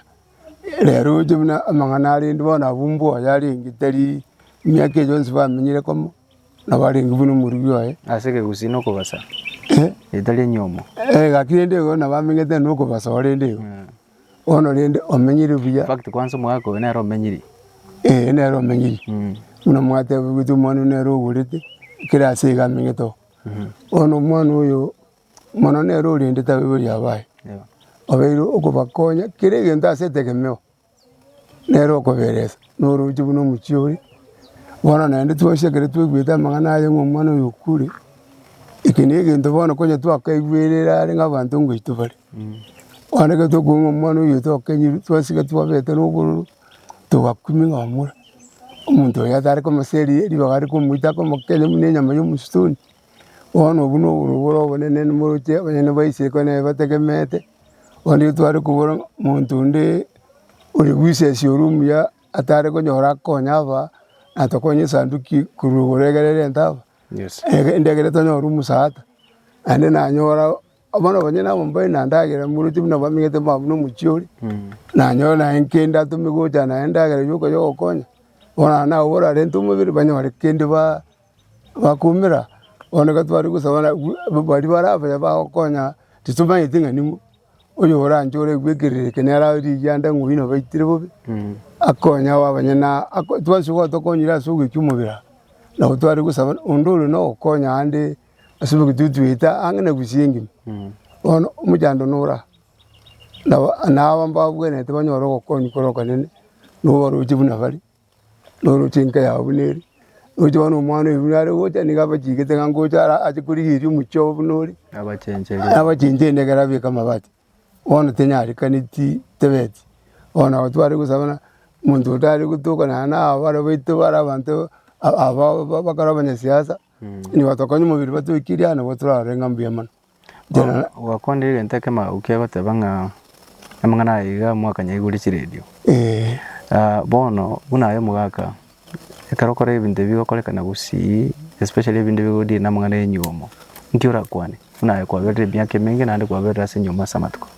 Rero oche buna amang'ana arende bono abwo mboyo arenge tari emiaka eye yonsi bamenyire komo, nabo arenge buna omorugi oye. Ase ekegusii na okobasa, etari enyomo. Gaki rende igo nabo amenyete na okobasa oo rende igo. Bono rende omenyire buya. In fact kwanza omogaka oyo nere omenyiri. Ee nere omenyiri, buna mwatebigwe omwana oyo nere ogorete, kera ase iga amenyete oo. Bono omwana oyo. Mono nere orendete abaibori abaye, obeire okobakonya kera egento ase etegemeo, nere okoberesa, noroche buna omochie ore. Bono naende twensi ekero twaigwete amang'ana aye ng'a omwana oyo okure, eke na egento bono konya twakaigwerera are ng'a abanto ngoitwa bare. Bono ekero tokobua ng'a omwana oyo tokenyirwe twensi iga twabete na obororo, togakumia ng'a omura, omonto oyo atare komoseria ribaga are komoita akomokenya buna enyama ya omosituni. Bono obwo noboroboro obonene nimoroche abanyene baise kone bategemeete, bono nigo tware kobora ng'a monto onde ore bwisesi ore omuya atare konyora akonye aba, natokonye esanduki korwa igoro egere erente aba, ende egere tonyore omosaada. Naende nanyora bono abanyene aba mbare na ndagera moroche buna bamenyete buna omochie ore, nanyora naye kende atome gocha naye endagera yoka yogokonya, bono nabo orarente omobere banyore kende ba. Bakoumera, bono ekero tware gosaba na baria bare abaya bagokonya titomanyeti ng'a ning'o. Oyo oranche oraigwe ekerero eke nere arigie ande ng'a oyio nabaitire bobe, akonye abo abanyene ako twensi gwatokonyire ase ogoikia omobere aa, nabo tware gosaba onde ore na ogokonya ande ase obogetutu goeta ang'e na gusii engima. Bono omochando noro aa, nabo naba mbabwenerete banyore ogokonywa kore okonene, nobaroche buna bare. Noroche enka yabo buna ere, roche bono omwana oyo buna are gocha nigo abachigete ng'a ngocha ara ache korigereria omochie obo buna ore, Abachencherie. abachencherie ekero abeke amabati. Bono tenyarekaneti tebeti, bono nabo tware gosaba ng'a omonto onde tare gotoka nonya na aba bare baito bare abanto aba aba bakare abanyasiasa, onye batokonye omobere batoikirie aa nabo torarore ng'a mbuya mono. Gwakwanire egento ekemo agwo kiagoteba ng'a amang'ana aya iga mwakanyaigure chiredio. Bono buna aye omogaka, ekero okora ebinto ebi bigokorekana gusii especially ebinde bigodeal na amang'ana ya enywomo, nki orakwane? Buna aye kwaberire emiaka emenge naende kwaberire ase enywomo ase amatuko.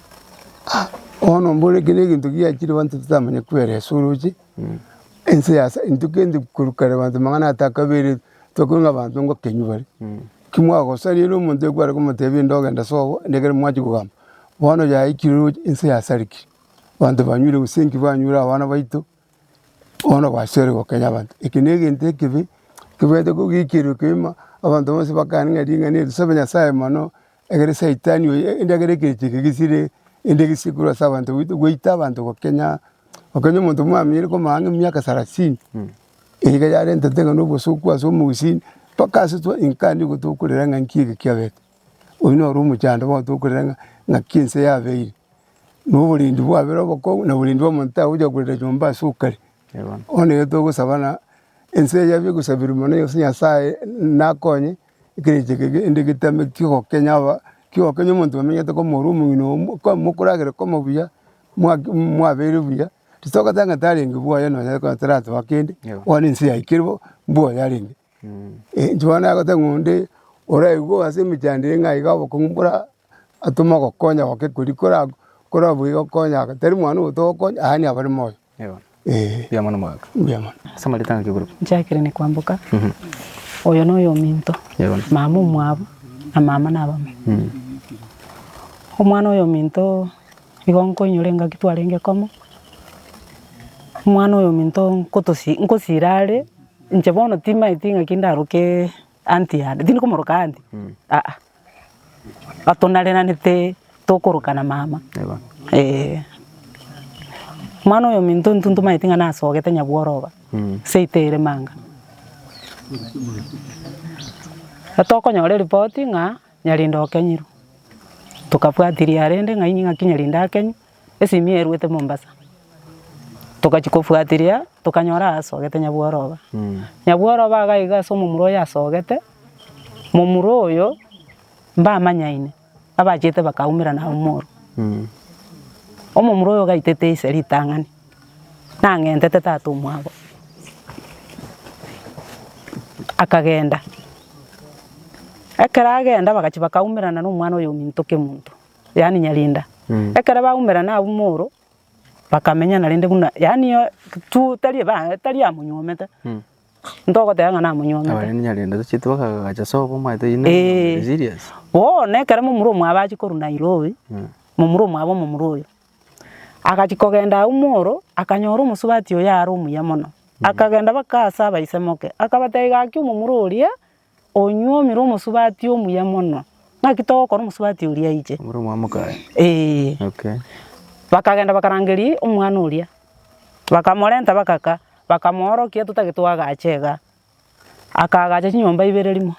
Bono mbore eke na egento giachire abanto totamanya kweresa oroche, ense yasa intwe kende korwa kare abanto mang'ana atakabeire tokore ng'a abanto ngokenywa bare. Ki mwagosaria ere omonto ekware komotebia inde ogende sobo, inde ekero mwachia kogamba. Bono yaikire roche ense yasarekire, abanto banywire gose nki banywire abana baito, bono basoire gokenya abanto. Eke na egento ekebe, kebwate kogikerwa kegima, abanto bonsi bakane ng'a ring'ana eri tosabe Nyasaye mono, ekere saitani oyo ende ekere ekerecha eke gesire, ende gesire korwa ase abanto goita goita abanto gokenya, gokenya omonto mwamenyire komanya ang'e emiaka sarasini. Iga yarentete ng'a nobosoku ase omogusii, mpaka ase twa inka nigo tokorera ng'a nki eke kiabete. Oyio noro omochando bono tokorera ng'a ng'aki ense yabeire, na oborendi bwabere obokong'u na oborendi bwa omonto tagocha korera nyomba ase okare. Bono iga togosaba ng'a ense eye yabe egosabirwa mono ase Nyasaye nakonye, ekerecha eke ende getame kiogokenya aba kiogokenya omonto bamenyete komorwa omong'ina omo mokoragera komo buya, mwaki mwabeire buya. Titogoteba ng'a tarenge bwoye nonya ekero taratoa kende, bono ense yaikire bo, mbwoye arenge. Inche bono nagoteba ng'a onde oraigwe ase emechando eye ng'a iga obokong'u mbora atome ogokonya goke koria kora korabuya gokonya aka tari mwana oyo togokonya yaani abare moyo eh. Mbuya mono omogaka. Mbuya mono. Ase amarieta ng'aki okorokwa? Jacqueline Kwamboka, oyo noyo ominto, mama omwabo na mama nabamo. Omwana oyo ominto. Igo nkoinyora engaki twarenge komo, omwana oyo ominto nkotosi nkosira are, inche bono timaeti ng'aki ndaroke aunty yane, tindi komoroka aunty aa, atonareranete tokorokana mama eh. Omwana oyo ominto intwe ntomaeti ng'a nasogete nyabworoba, seito ere manga. Tokonyora eripoti ng'a. Nyarinda okenyirwe, tokabwatiria rende ng'ai ng'aki Nyarinda akenywe, esimi erwete Mombasa. Togachia kofuatiria, tokanyora asogete Nyabworoba. Nyabworoba iga iga ase omomura oyo asogete, momura oyo mbamanyaine, abachete bakaumerana abwo moro. Omomura oyo gaitete ise ritang'ani, nang'entete tata omwabo, akagenda. Ekero agenda bagachia bakaumerana na omwana oyo ominto Kemunto, yaani Nyarinda. Ekero baumerana abwo moro, bakamenyana rende buna yaani tu tari eba tari amonyuomete, ntogoteba ng'a namonyuomete. Aba rende Nyarinda tochiete bakagacha sobo omanyete oyio Eeh. serious. Bono ekero momura omwabo achia korwa Nairobi, momura omwabo omomura oyo, agachia kogenda abwo moro, akanyora omosubati oyo are omuya mono. Akagenda mpaka ase abaisemoke, akabatebia, Gaki omomura oria onyuomire omosubati omuya mono, naki togokora omosubati oria aiche? Omomura omwamokaye. Eeh. Okay. Bakagenda bakarangeria omwana oria, bakamorenta bakaka, bakamoorokia totagete oagache igaa. Akaagacha chinyomba ibere rimo,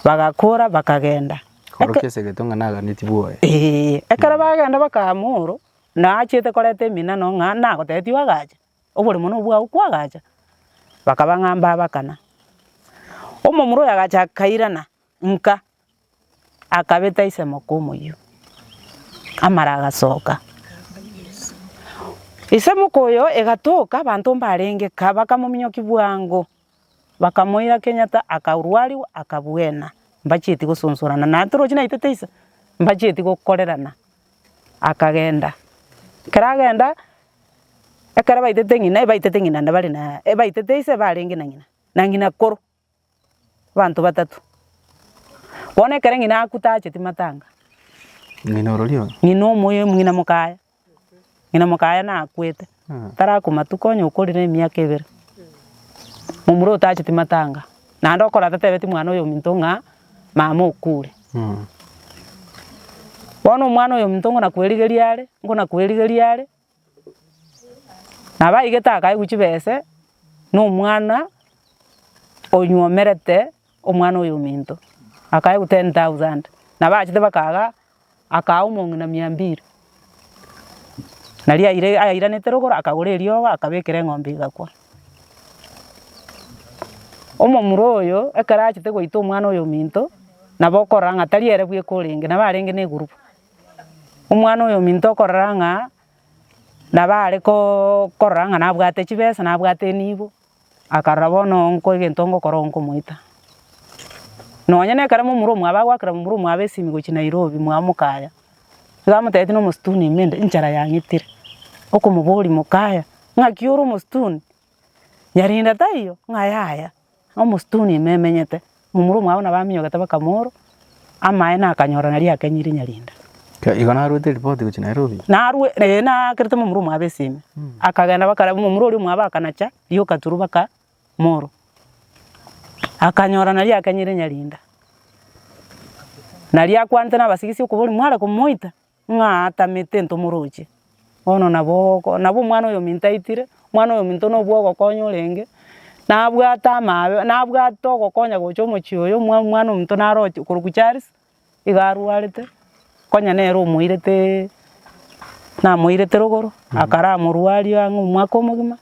bagakora bakagenda. Korokia esegeto ng'a naganetie bwoye. Eeh, ekero bagenda bakamooro. Naachete koreta eminano ng'a nagotebetie oagache, oboremo nobwao kwagacha, bakaba ng'a mbabakana. Omomura oyo agacha akairana nka, akabeta ise moka omoyio, amara agasoka. Ise moka oyo egatoka abanto mbarenge ka bakamominyokia bwango, bakamoira Kenyatta akarwariwa akabwena, mbachieti gosonsorana naende torochi naitete ise, mbachieti gokorerana. Akagenda, ekero agenda, ekero baitete ng'ina ebaitete ng'ina naende bare na ebaitete ise barenge na ng'ina, na ng'ina koro, abanto batato. Bono ekero ng'ina akwa tacheti matanga, Ng'ina orori oyo? Ng'ina omoyo ng'ina mokaya, ng'ina mokaya nakwete, tarakwa matuko onye okorire emiaka ebere. Momura otacheti matanga, naende okora atatebeti mwana oyo ominto ng'a mama okure. Bono omwana oyo ominto ng'o nakwerigeria are, ng'o nakwerigeria are, nabo aigete akaegwa chibese, na omwana onywomerete omwana oyo ominto, akaegwa 10,000, nabo achete bakaga akaa omong'ina mia mbiri, naria aire airanete rogoro akagora eriogo akabekera eng'ombe egakwa. Omomura oyo ekero achete goita omwana oyo ominto, nabo okorora ng'a tari ere bweka orenge, nabo arenge na egurupu. Omwana oyo ominto okorora ng'a nabo are koo korora ng'a nabwate chibesa, nabwate enibo, akarora bono nko egento ngokora nkomoita. Nonye na ekero momura omwabo agoakera momura omwabo esimi gochia Nairobi mwabo mokaya, iga amotebetie na omosituni ime inde enchara yang'itire, okomoboria mokaya, ng'aki ore omosituni? Nyarinda taiyo? Ng'a yaya, omosituni ime emenyete, momura omwabo nabo aminyogete bakamorwa, amaene akanyora naria akenyire nyarinda. Igo narwete eripoti gochia Nairobi? Narwe eh naakerete momura omwabo esimi, akagenda bakara momura oria omwabo akanacha rioka turu baka morwa, akanyora naria akenyire nyarinda. Naria akwanete na abasigisi okoboria mware komoita? Ng'a atamete ntomoroche. Bono nabo oko nabo omwana oyo ominto aitire, omwana oyo ominto nobwo ogokonya orenge, nabwate amabe nabwate ogokonya gocha omochie oyo omwa omwana ominto naroche korokwa Charles, iga arwarete, konya nere omoireteee namoirete rogoro, akaramorwaria ang'e omwaka omogima.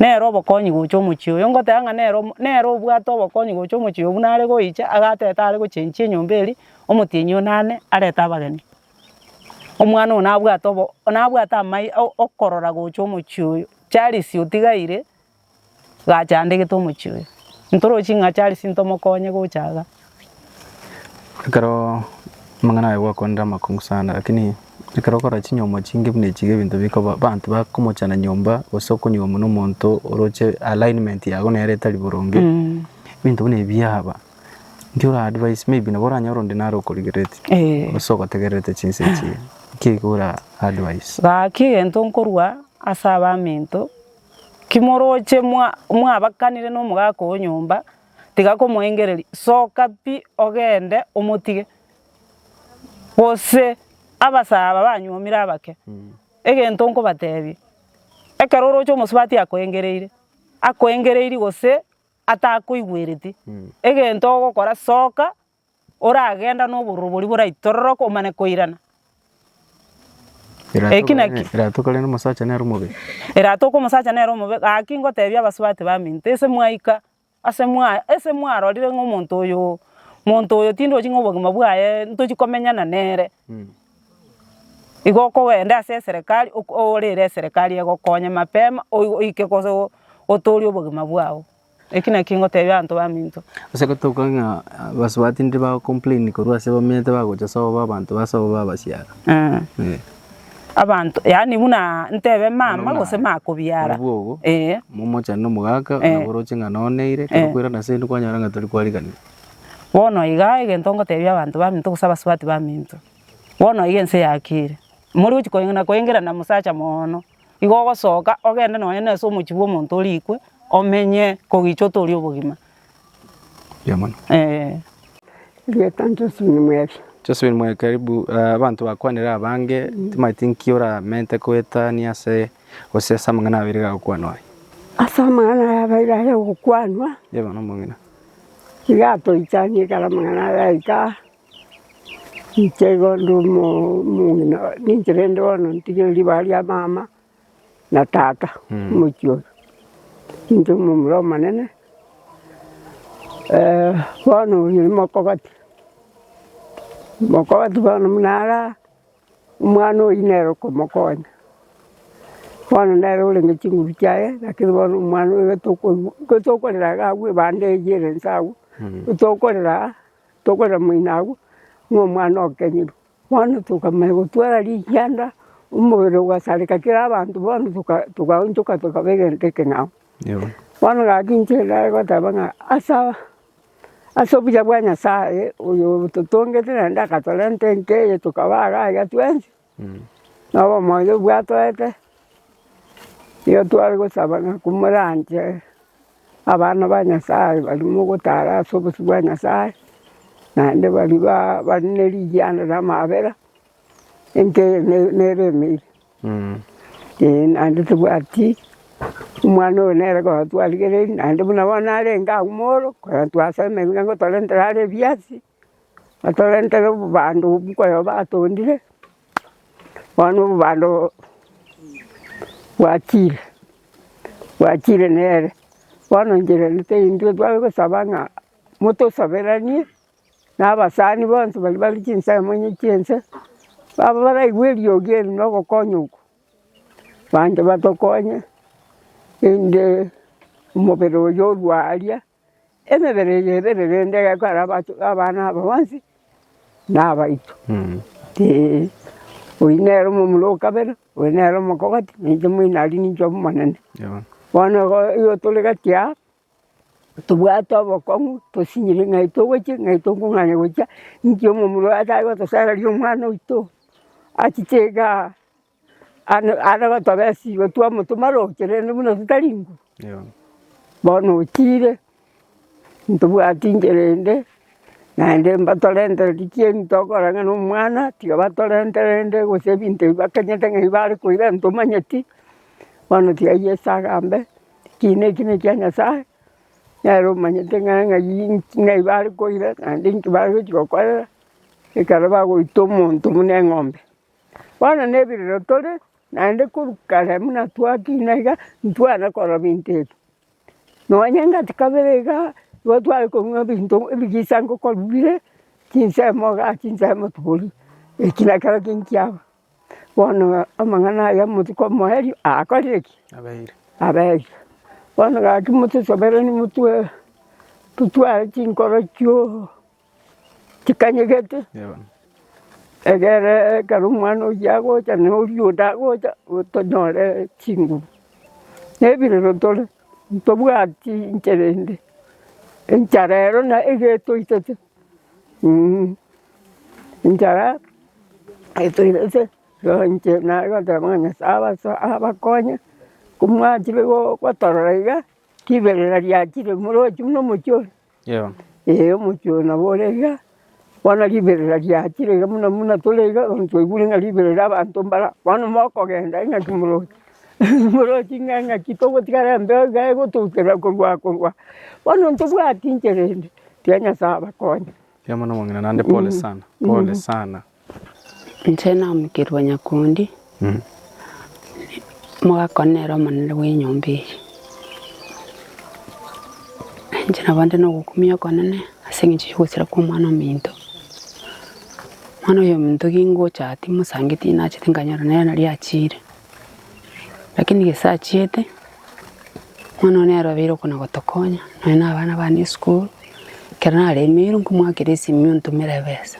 Nere obokonyi gocha omochie oyo, ngoteba ng'a nere omo nere obwate obokonyi gocha omochie oyo buna are goicha, agatete are gochenchia enyomba eria, omotienyi onane arete abageni. Omwana oyo nabwate obo nabwate amai o okorora gocha omochie oyo, Charles otigaire, gachandegete omochie oyo. Ntorochi ng'a Charles ntomokonye gocha igaa. Ekero amang'ana aya gwakwanire amakong'u sana lakini ekero okora chinyomba chinge buna echi iga ebinto bikoba abanto bakomochana nyomba gose okonyuomwa na omonto oroche alignment yago nere etari boronge, ebinto buna ebi biaba, nki ora advise maybe nabo oranyore onde naro okorigereretie gose ogotegererete chinsa echi iga, nki iga ora advise? Gaki egento nkorwa ase abaminto, ki moroche mwa mwabakanire na omogaka oo nyomba, tiga komoengereria, soka pi ogende omotige. Gose abasaa aba banyuomire abake, egento nkobatebia, ekero oroche omosubati akoengereire, akoengereirie gose atakoigwereti, egento ogokora soka oragenda na obororo boria boraitororoke omane koirana. Eki naki. Eratoka rende omosacha nere omobe. Eratoka omosacha nere omobe, gaki ngotebia abasubati baminto, ase mwaika, ase mwa ase mwarorire ng'a omonto oyo, monto oyo tindochi ng'a obogima bwaye ntochi komenyana nere, igo okogenda ase eserekari oko orere eserekari egokonye mapema oi oike gose otorie obogima bwao. Eki nakio ngotebia abanto baminto. Ase gotoka ng'a abasubati ndire bago complain korwa ase bamenyete bagocha sobo abanto ba sobo babasiara. Eh. Abanto yaani buna ntebe mama gose makobiara. Barabwo obo, Eh. momochani na omogaka, Eh. nabo oroche ng'a noneire, ekero Eh. okwerana ase inde kwanyora ng'a tori kwariganire. Bono iga egento ngotebia abanto baminto gose abasubati baminto, bono iga ense yakire, mori gochi koing'ana koengerana mosacha moono. Igo ogosoka ogende nonya na ase omochie bwa omonto orikwe, omenye kogicha otorie obogima. Mbuya mono. Eeh. Erieta Josephine Mwebia. Josephine Mwebia karibu, abanto bakwanire abange, timanyeti nki oramente koetania ase gose ase amang'ana abeire gagokwanwa aya. Ase amang'ana aya abeire aya gokwanwa, Yeba nomong'ina. iga atoichanie ekero amang'ana aya aika. Inche igo nde omong'ina ninche rende bono ntige ribaga ria mama na tata omochie oyo, inche omomura omonene bono oyo mokogoti, mokogoti bono buna ara. Omwana oyio nere okomokonya, bono nere orenge chinguru chiaye, lakini bono omwana oyo tokoigwa intwe tokorera iga abwo ebande eywo ere inse abwo, tokorera tokorera moino abwo, ng'a omwana okenyirwe. Bono tokamanya gotwara richianda, omobere ogasareka kera abanto bono toka tokaonchoka tokaba egento ekeng'ao. Bono gaki inche nare goteba ng'a ase. Ase obuya bwa Nyasaye oyo ototongete naende akatorenta enka eye tokaba iga iga twensi, na obomoyo bwatoete, nigo tware gosaba ng'a komoranche abana ba Nyasaye baria mogotara ase obosio bwa Nyasaye, naende baria ba bare ne rigianda na amabera, enka eye ne- nere emeire. Ee, naende tobwati omwana oyo nere konya twarigereiri, naende buna bono arenge agwo moro, konya twasemeria ng'a ngotorentere are ebiasi, atorentere obobando obwo konya batondire, bono obobando bwachire, bwachire nere. Bono inche rende teiyo intwe tware gosaba ng'a motosaberanie. Na abasani bonsi baria bare chinsemo inye chi'ense, baba baraigwe eriogi eri na ogokonya okwo, banche batokonye, rende omobere oyo orwa aria, emebere eye ebere rende egekora abato abana aba bonsi, na abaito. Eeh, oyio nere omomura o kabere, oyo nere omokogoti, na inche moino aria ninche omonene. Bono igo igo tore gati aa. Tobwate obokong'u tosinyire ng'ai togochia ng'ai tokong'anya gochia, inki omomura oyo atari gotosereria omwana oito, achiche igaa ane are gotoba esigo twamotoma roche rende buna totari nguru. Bono ochire, ntobwati inchera ende, naende mbatorentereri chieni tokora ng'a na omwana, tiga batorentere rende gose ebinto ebi bakenyete ng'ai bare koira ntomanyeti, bono tiga Yeso agambe. Ekiina eki nekia Nyasae, nere omanyete ng'a ng'ai inki ng'ai bare koira naende inki bare gochia gokorera, ekero bagoita omonto buna eng'ombe. Bono na ebirero tore, naende korwa kare buna twakina iga, ntwana korora binto ebi. Nonye ngati kabere igaa, igo tware korwa ebinto ebigisa ngokorwa bire, chinsemo igaa chinsemo tibori, eki nakerokio nkiaba. Bono amang'ana aya omotuko omoerio akorire ki? Abeire. Abeire. Bono gaki motosoberanie motwe totware chinkoro chio chikanyegete, egere ekero omwana oyio agocha na oria onde agocha, tonyore chinguru. Na ebirero tore, ntobwati inchera ende, enchara ero na egetoitete. Enchara etoirete igo inche nare goteba ng'a Nyasaye abaso abakonye, komwachire go gotorora iga, riberera riachire moroche buna omochie ore, eh omochie oyo nabo ore iga, bono riberera riachire iga buna buna tore iga bono twaigure ng'a riberera abanto mbara, bono mokogenda ing'aki moroche moroche ng'a ng'aki togotigara embeo iga egotoutera korwa korwa, bono ntobwati inchera ende. Tiga Nyasae abakonye. Mbuya mono omong'ina naende pole sana, pole sana. Inche namokerwa nyakundi, omogaka one nere omonene bw'enyomba eye. Inche nabo nde na ogokumia okonene ase eng'encho ya ogosira kwa omwana ominto. Omwana oyo ominto gingocha timosangeti nachete nkanyora nere naria achiire, lakini gese achiete. Omwana one nere obeire okona gotokonya, nonya na abana bane esukuru, ekero naremeirwe nkomoakera esimi ontomere ebesa.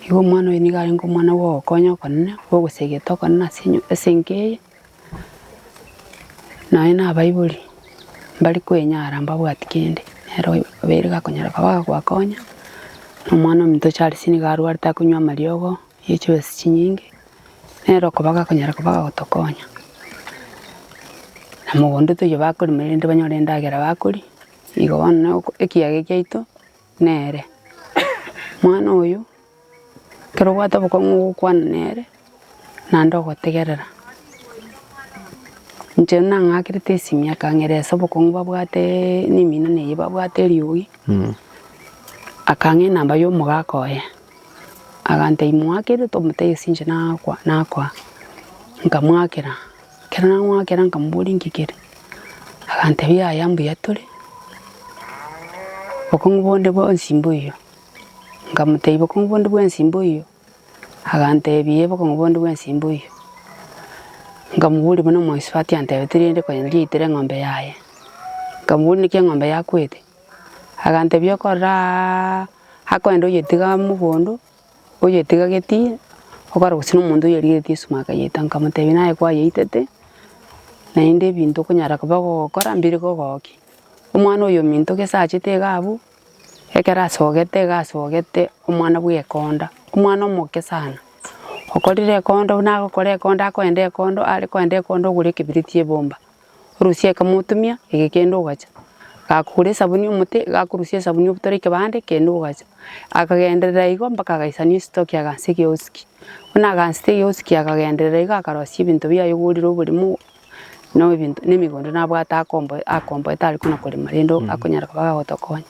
Igo omwana oyo nigo arenge omwana bwa ogokonya okonene, bwa ogosegeta okonene ase enyo ase enka eye, nonya na abaibori mbari koenyara mbabwati kende, nere oyo obeire gakonyara koba gakobakonya, na omwana ominto Charles nigo arwarete akonywa amariogo ya chibesa chinyinge. Nere okoba gakonyara koba gagotokonya, na mogondo toiyo bakorema erinde banyore endagera bakoria, igo bono na oko ekiage kiaito nere. Mwana oyo, ekero obwate obokong'u ogokwana nere, naende ogotegerera. Inche nang'akerete esimi akang'eresa obokong'u babwateeee na emina na eye babwate eriogi, akang'a enamba ya omogaka oye. Agantebia moakere tomotebie ase inche nakwa nakoa, nkamoakera, ekero namoakera nkamoboria nki kere, agantebia yaya mbuya tore, bokong'u bonde bwonsi mboiyo, nkamotebia bokong'u bonde bwensi mboiyo, agantebia ee bokong'u bonde bwensi mboiyo, nkamoboria buna omoisubati antebetie rende konya riaitire eng'ombe yaye, nkamoboria naki eng'ombe yakwete. Agantebia okorora aaaa akoenda oyetiga mogondo, oyetiga getii, okore gose na omonto oyerigeretie esuma akayeita nkamotebia naye kwayeitete, naende ebinto okonyara koba ogokora mbiri kogokia. Omwana oyo ominto gese achete iga abwo. Ekero asogete iga asogete omwana bwa ekonda, omwana omoke sana, okorire ekondo buna agokora ekondo akoenda ekondo are koenda ekondo ogure ekebiriti ebomba, orusie ekemo otumia eke kende ogacha. Gakogora esabuni omote gakorusia esabuni obutore ekebande kende ogacha. Akagenderera igo mpaka agaisania esitoki agansa egeosiki. Buna agansete egeosiki akagenderera igo akarosia ebinto biaye ogorire oboremo na ebinto na emegondo nabwate akombo akomboete are kona korema rende akonyara koba gagotokonya.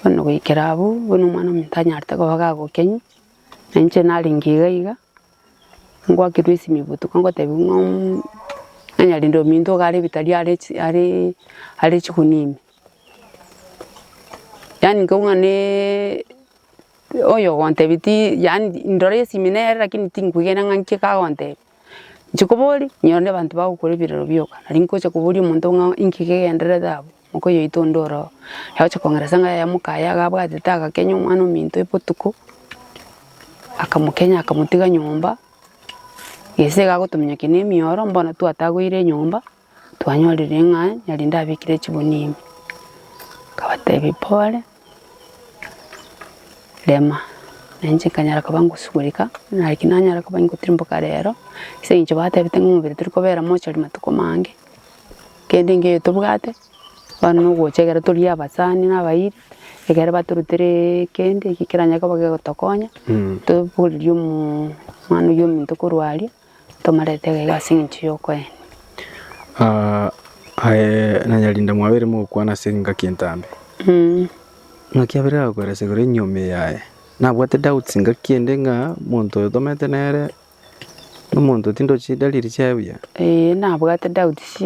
Bono goikera abwo, bono omwana ominto anyarete koba gagokenywa, na inche narenge iga iga, ngwakerwa esimi botuko ngotebiwa ng'a ng'a nyarinde ominto iga are ebitari are chi are are chigunia ime. Yaani nkaigwa ng'a oyo ogontebia ti yaani ndore esimi nere lakini tinkwegena ng'a nki kagontebia. Inche koboria, nyora abanto bagokora ebirero bioka, nari ngocha koboria omonto ng'a inki kegendererete abwo, mokoyo oito onde oroo. Agocha kong'eresa ng'a yaya mokaye iga abwatete agakenya omwana ominto botuko, akamokenya akamotiga nyomba, gese iga agotominyokia na emioro mbono twatagoire enyomba, twanyorire ng'a nyarinde abekire chigunia ime. Nkabatebia pole. Rema, na inche nkanyara koba ngosugurika, naki nanyara koba ngotirimboka rero, ase eng'encho batebete ng'a omobere tori kobera mochari matuko mange, kende nkeiyo tobwate, bono na ogocha ekero toria abasani na abairi, ekero batorutereee kende eki keranyare koba kegotokonya, tobogorerie omoo omwana oywo ominto korwa aria, tomarete iga iga ase eng'encho ya okoenia. Aye na Nyarinda mwabeire mogokwana ase engaki entambe. Ng'aki abeire agokoeresa igoro y'enyiomi eye yaye? Nabwate doubts ngaki ende ng'a omonto oyo tomete nere nomonto tindochi dalili chiaye buya? Eeh nabwate doubts,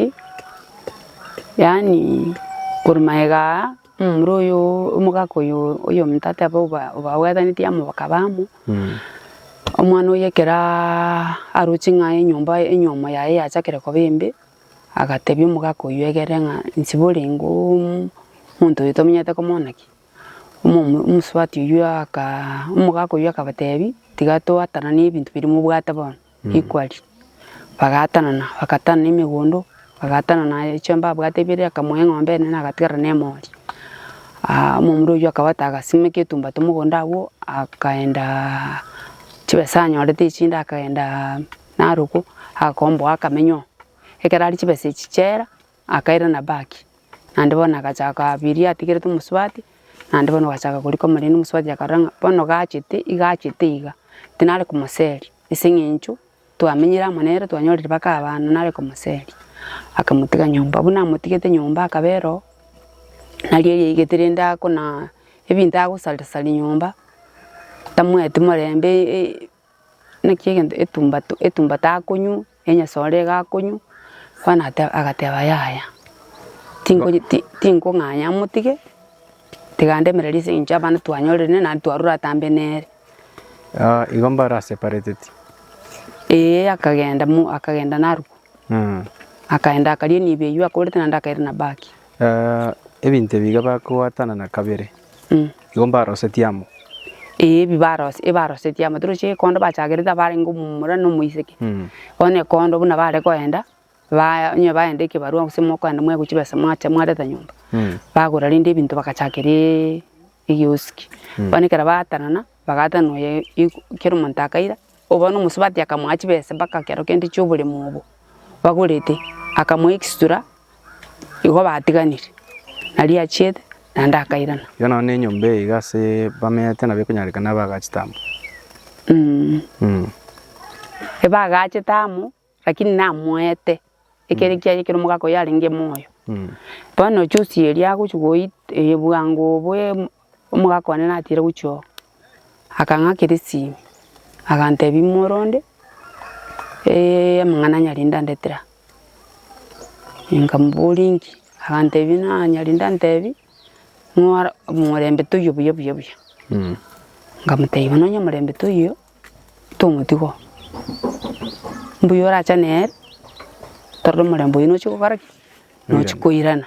yaani korwa magega aa, omomura oyo omogaka oyo oyominto ateba oba obabwatanetie amo bakaba amo. Omwana oyio ekero aroche ng'a enyomba enyomo yaye yachakire koba embe, agatebia omogaka oyio egere ng'a inche borenge omonto oyo tomenyete komona ki? Omomo omosubati oyio aka omogaka oyio akabatebia, tiga toatanane ebinto biria mobwate bono equally. Bagaatanana, bagatanana emegondo, bagaatanana echio mbabwate ibere, akamoa eng'ombe enene agatigara na emori. Omomura oyio akabata agasimeka etumbato mogondo abwo, akaendaaa chibesa anyorete echinde akaendaaa Narok, agakomboa akamenya oo. Ekero aria chibesa echi chiaera, akairana back, naende bono agachaka biria atigerete omosubati, naende bono ogachaka korika omorende omosubati akarora ng'a bono gachete iga achete iga, tinare komoseria. Ase eng'encho twamenyire amo nere twanyorire mpaka abana nare komoseria, akamotiga nyomba. Buna amotigete nyomba akabera oo, nario yaigete rende akona ebinto agosaria saria nyomba, tamoeti morembe naki egento etumbato etumbato akonywa, enyasore iga akonywa, bono ate agateba yaya, tinko ti tinkong'anya motige, tiga ndemererie ase eng'encho abana twanyorire naende twarure atambe nere. Igo mbare asepareteti. Eeh akagenda mo akagenda narwo. Akaenda akaria enibo eywo akorete naende akairana back. Ebinto ebi iga bakoatanana kabere, igo mbarosetie amo. Eeh ebi barosi ebarosetie amo toroche ekondo bachakerete abarenge omomura na omoiseke. Bono ekondo buna bare koenda. Baya onye baenda ekebarua gose mokoenda mwegwe chibesa mwacha mwareta nyomba, bagora rende ebinto bagachakereeee egeosiki. Bono ekero baatanana, bagaatana oyo igo kera omonto akaira, bono omosubati akamoa chibesa mpaka kero kende chia oboremo obo bagorete, akamoa extra, igo batiganire, naria achiete naende akairana. Igo nonye na enyomba eye iga ase bamenyete nabo ekonyarekana abagachete amo. Ebagachete amo. Lakini namoete ekere kiaye ekero omogaka oye arenge moyo. Bono juzi eria agochia goit eye bwango obo omogaka one natire gochia oo, akang'akera esimi, agantebia moronde amang'ana Nyarinda andetera aa. Nkamoboria inki, agantebia ng'a Nyarinda antebi ng'a omorembe toiyo buya buya buya. Nkamotebia bono onye omorembe toiyo. Tomotiga oo, mbuya orache nere, torore omorembe oyio nochia gokora ki? Nochia koirana.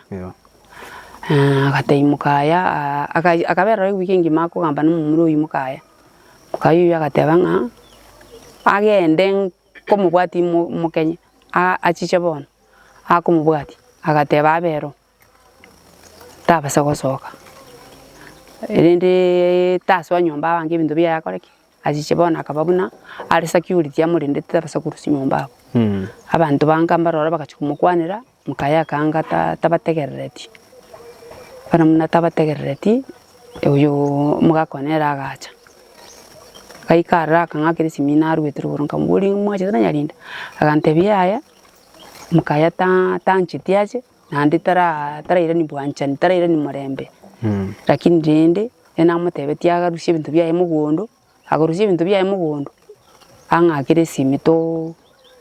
Agatebia mokaya aka akabera ororo ewiki engima akogamba na omomura oyio mokaya, mokaya oyio agateba ng'a agende nkomobwatia mo mokenye, a achiche bono, akomobwatia, agateba abe ero. Tabasa gosoka. Erende tasoa nyomba abange ebinto biaye akore ki? Achiche bono akaba buna are security amorendete tabasa korusia nyomba abwo. Abanto bange mbaroro bagachia komokwanera, mokaye akaanga ta tabategerereti. Bono buna tabategerereti, oyo omogaka one ere agacha, gaika aroro akang'akera esimi narwete rogoro nkamoboria mwachete na Nyarinda? Agantebia yaya, mokaye ta tancheti ache. Naende tara tarairani bwanchani, tarairani morembe, lakini rende namotebetie agarusie ebinto biaye mogondo, agorusia ebinto biaye mogondo, ang'akere esimi too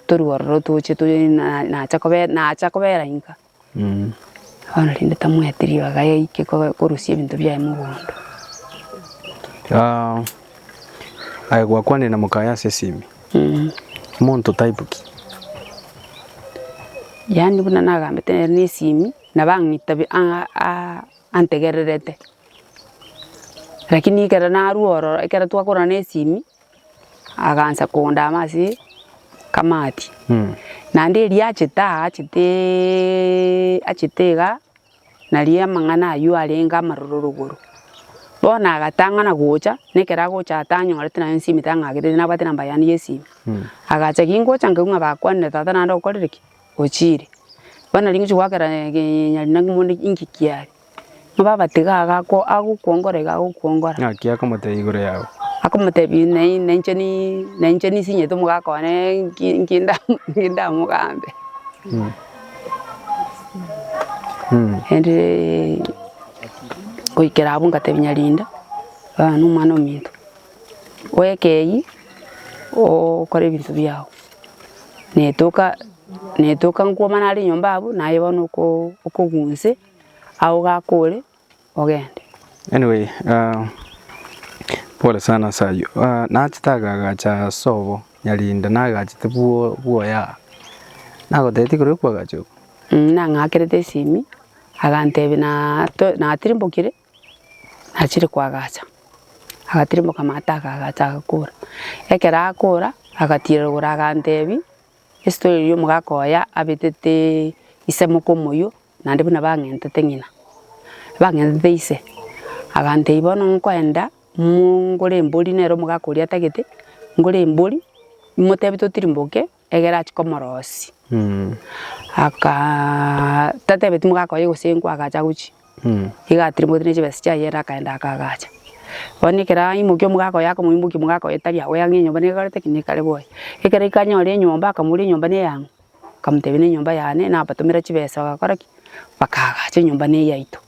torwe ororo toche toye na nacha kobe nacha kobera inka. Bono rende tamoeti ribaga yaike ko korusia ebinto biaye mogondo. Aye gwakwanire na mokaye ase esimi, omonto type ki? Yaani buna nagambete nere na esimi, nabo ang'ita antegererete, lakini ekero narwa ororo ekero twakorana na esimi, agansa kondama ase kamati. Naende erio achete aa acheteeee achete igaa. Nario amang'ana ayio arenge amaroro rogoro. Bono agatang'ana gocha, na ekero agocha atanyorete naende esimi tang'akerete nabwate enamba yane ya esimi. Agacha gingocha nkaigwa ng'a bakwanire tata naende okorire ki? Ochire. Bono nari ngochia goakera nyarina ng'o inki kiare. Ng'a baba tiga iga ako agokwongora iga agokwongora. Ng'aki akomotebia igoro yago? Akomotebia na inche ni na inche nisinyete omogaka one nki nki nda nki ndamogambe. Naende goikera abwo ngatebia Nyarinda, baba na omwana ominto, oeke eywo, okore ebinto biago, netoka netoka nkwomana are nyomba abwo, naye bono oko okogunse, aogakore. Ogende. Anyway, pole sana ase ayio. Nachete agagacha sobo Nyarinda nagachete bwo bwoya. Nagotebetie igoro yokoagacha oko? Nang'akerete esimi, agantebia na to natirimbokire, nachire koagacha. Agatirimboka amato akaagacha agakora. Ekero akora, agatira rogoro agantebia, estory eria omogaka oye abetete ise moka omoyio. Naende buna bang'entete ng'ina, bang'entete ise, agantebia bono nkoenda ngore embori nere omogaka oria atagete, ngore embori, motebie totirimboke egere achie komorosia. Akaa tatebetie mogaka oye gose nkoagacha agochia, iga atirimbokete ne chibesa chiaye ere akaenda akaagacha. Bono ekero aimokia omogaka oye akomoimokia omogaka oye tari agwo ang'e enyomba nekorete ki? Nekare bwoye. Ekero aikanyora enyomba akamoboria enyomba neyang'o? Akamotebia nenyomba yane, nabatomera chibesa bagakora ki? Bakaagacha enyomba neyaito.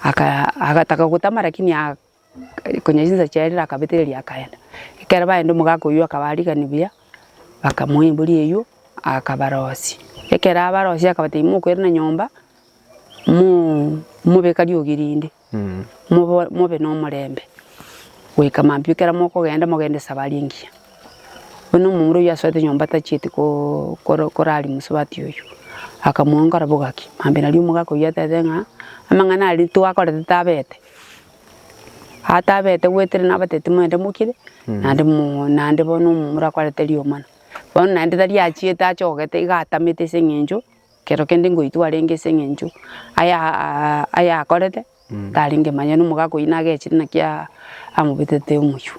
Aka agataka gotama lakini aa konya chinsa chiarire akabetereria akaenda. Ekero baenda omogaka oywo akabarigania buya, bakamoa embori eywo, akabarosia. Ekero abarosia akabatebia mokoirana nyomba, mo mobeka riogi rinde, mobo mobe na omorembe, goika mambia ekero mokogenda mogende esabari engiya. Bono omomura oyio asoete nyomba tachieti ko koro koraria mosubati oyio, akamoa bogaki, mambia nario omogaka oyio atebete ng'a amang'ana aria twakorete tabete, atabete goetera nabatebeti moende mokire, naende mo naende bono omomura akwarete riomana. Bono naende tari achiete achogete iga atamete ase eng'encho, kero kende ngoitwa arenge ase eng'encho aya ayakorete. Tarenge manya nomogaka oyio nagechire naki amobetete omoyio.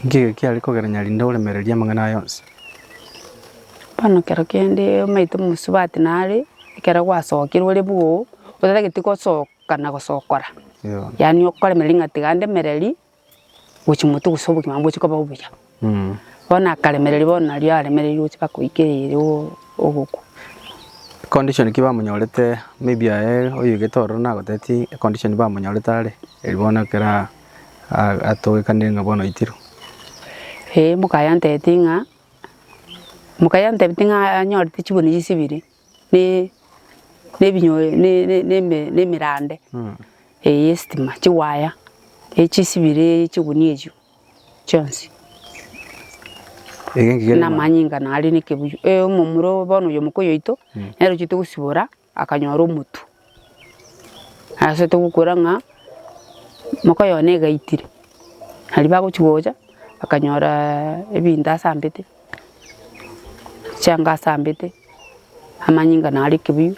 Inki eke kiare kogera Nyarinda oremereria amang'ana aya onsi? Bono kero kende omanyete omosubati nare, ekero gwasokire ore bwogo, otagete gosoka na gosokora, yaani okoremereria ng'a tiga ndemererie, gochia motwe gose obogima mbochi koba obuya. Bono akaremereria bono nario aremereiri gochia mpaka oikereire ogokwa. Condition ki bamonyorete maybe aye oigete ororo nagotetie econdition bamonyorete are eri bono ekero atogekanire ng'a bono oitirwe. Eeh mokaye antebetie ng'a, mokaye antebetie ng'a anyorete chibuni chisibire. Ne nebinyo ne emerande eye y'esitima, chiwaya, echisibire chigunia echio chionsi. Na amanyinga nare na ekebuyu, omomura oyo bono oyo omokoyo oito, nere ochete gosibora akanyora omotwe, ase togokora ng'a mokoyo one egaitire, naria bagochi gocha bakanyora ebinto asambete. Chianga asambete, amanyinga naro ekebuyu,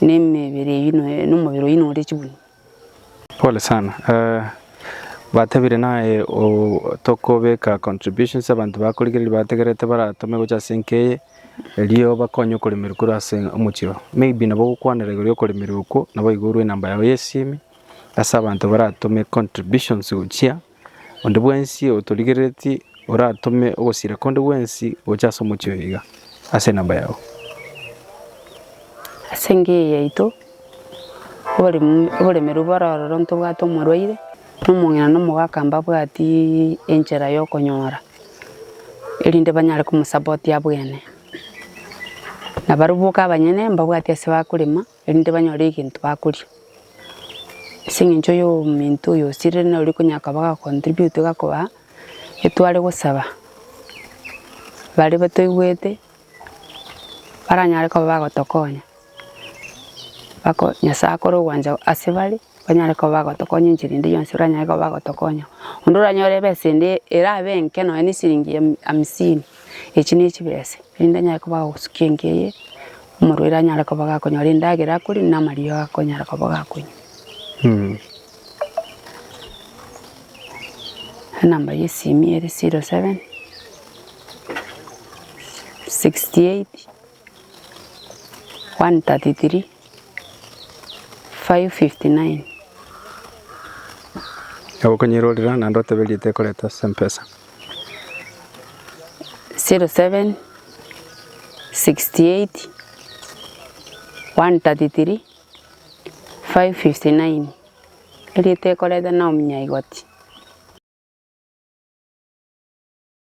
na emebere eywo noe na omobere oywo nore chibuni. Pole sana. Batebire naye o tokobeka contributions abanto bakorigereria bategerete baratome gocha ase enka eye, erio bakonye okoremerwa korwa ase omochie oo. Maybe nabo ogokwanera igoro ya okoremerwa okwo, nabo igo orwe enamba yago ya esimi, ase abanto baratome contributions gochia, onde bwensi otorigereretie oratome ogosira konde gwensi gocha ase omochie oyo iga, ase enamba yago. Ase enka eye yaito, oboremo oboremerwa bore ororo ntobwate omorwaire, na omong'ina na omogaka mbabwatiiii enchera ya okonyora, erinde banyare komosapotia abwene. Na barobwo boka abanyene mbabwati ase bakorema, erinde banyore egento bakoria. Ase eng'encho ya ominto oyo osirire nere oria okonyara koba gacontribute gakobaa, etware gosaba baria batoigwete, baranyare koba bagotokonya, bako Nyasaye akore ogwancha ase bare, banyare koba bagotokonya enchera ende yonsi baranyare koba bagotokonya. Onde oranyore ebesa ende erabe enke nonye na esiringi hamsini, echi ne chibesa, erinde anyare koba agosukia enka eye, omorwaire anyare koba gakonyora endagera akoria na amariogo akonyara koba gakonywa. Enamba ya esimi ere 07 68 133 559. Nabo okonyerorera naende otebe erieta ekoreta ase mpesa. 07 68 133 559 erieta ekoreta Naomi Nyaigoti.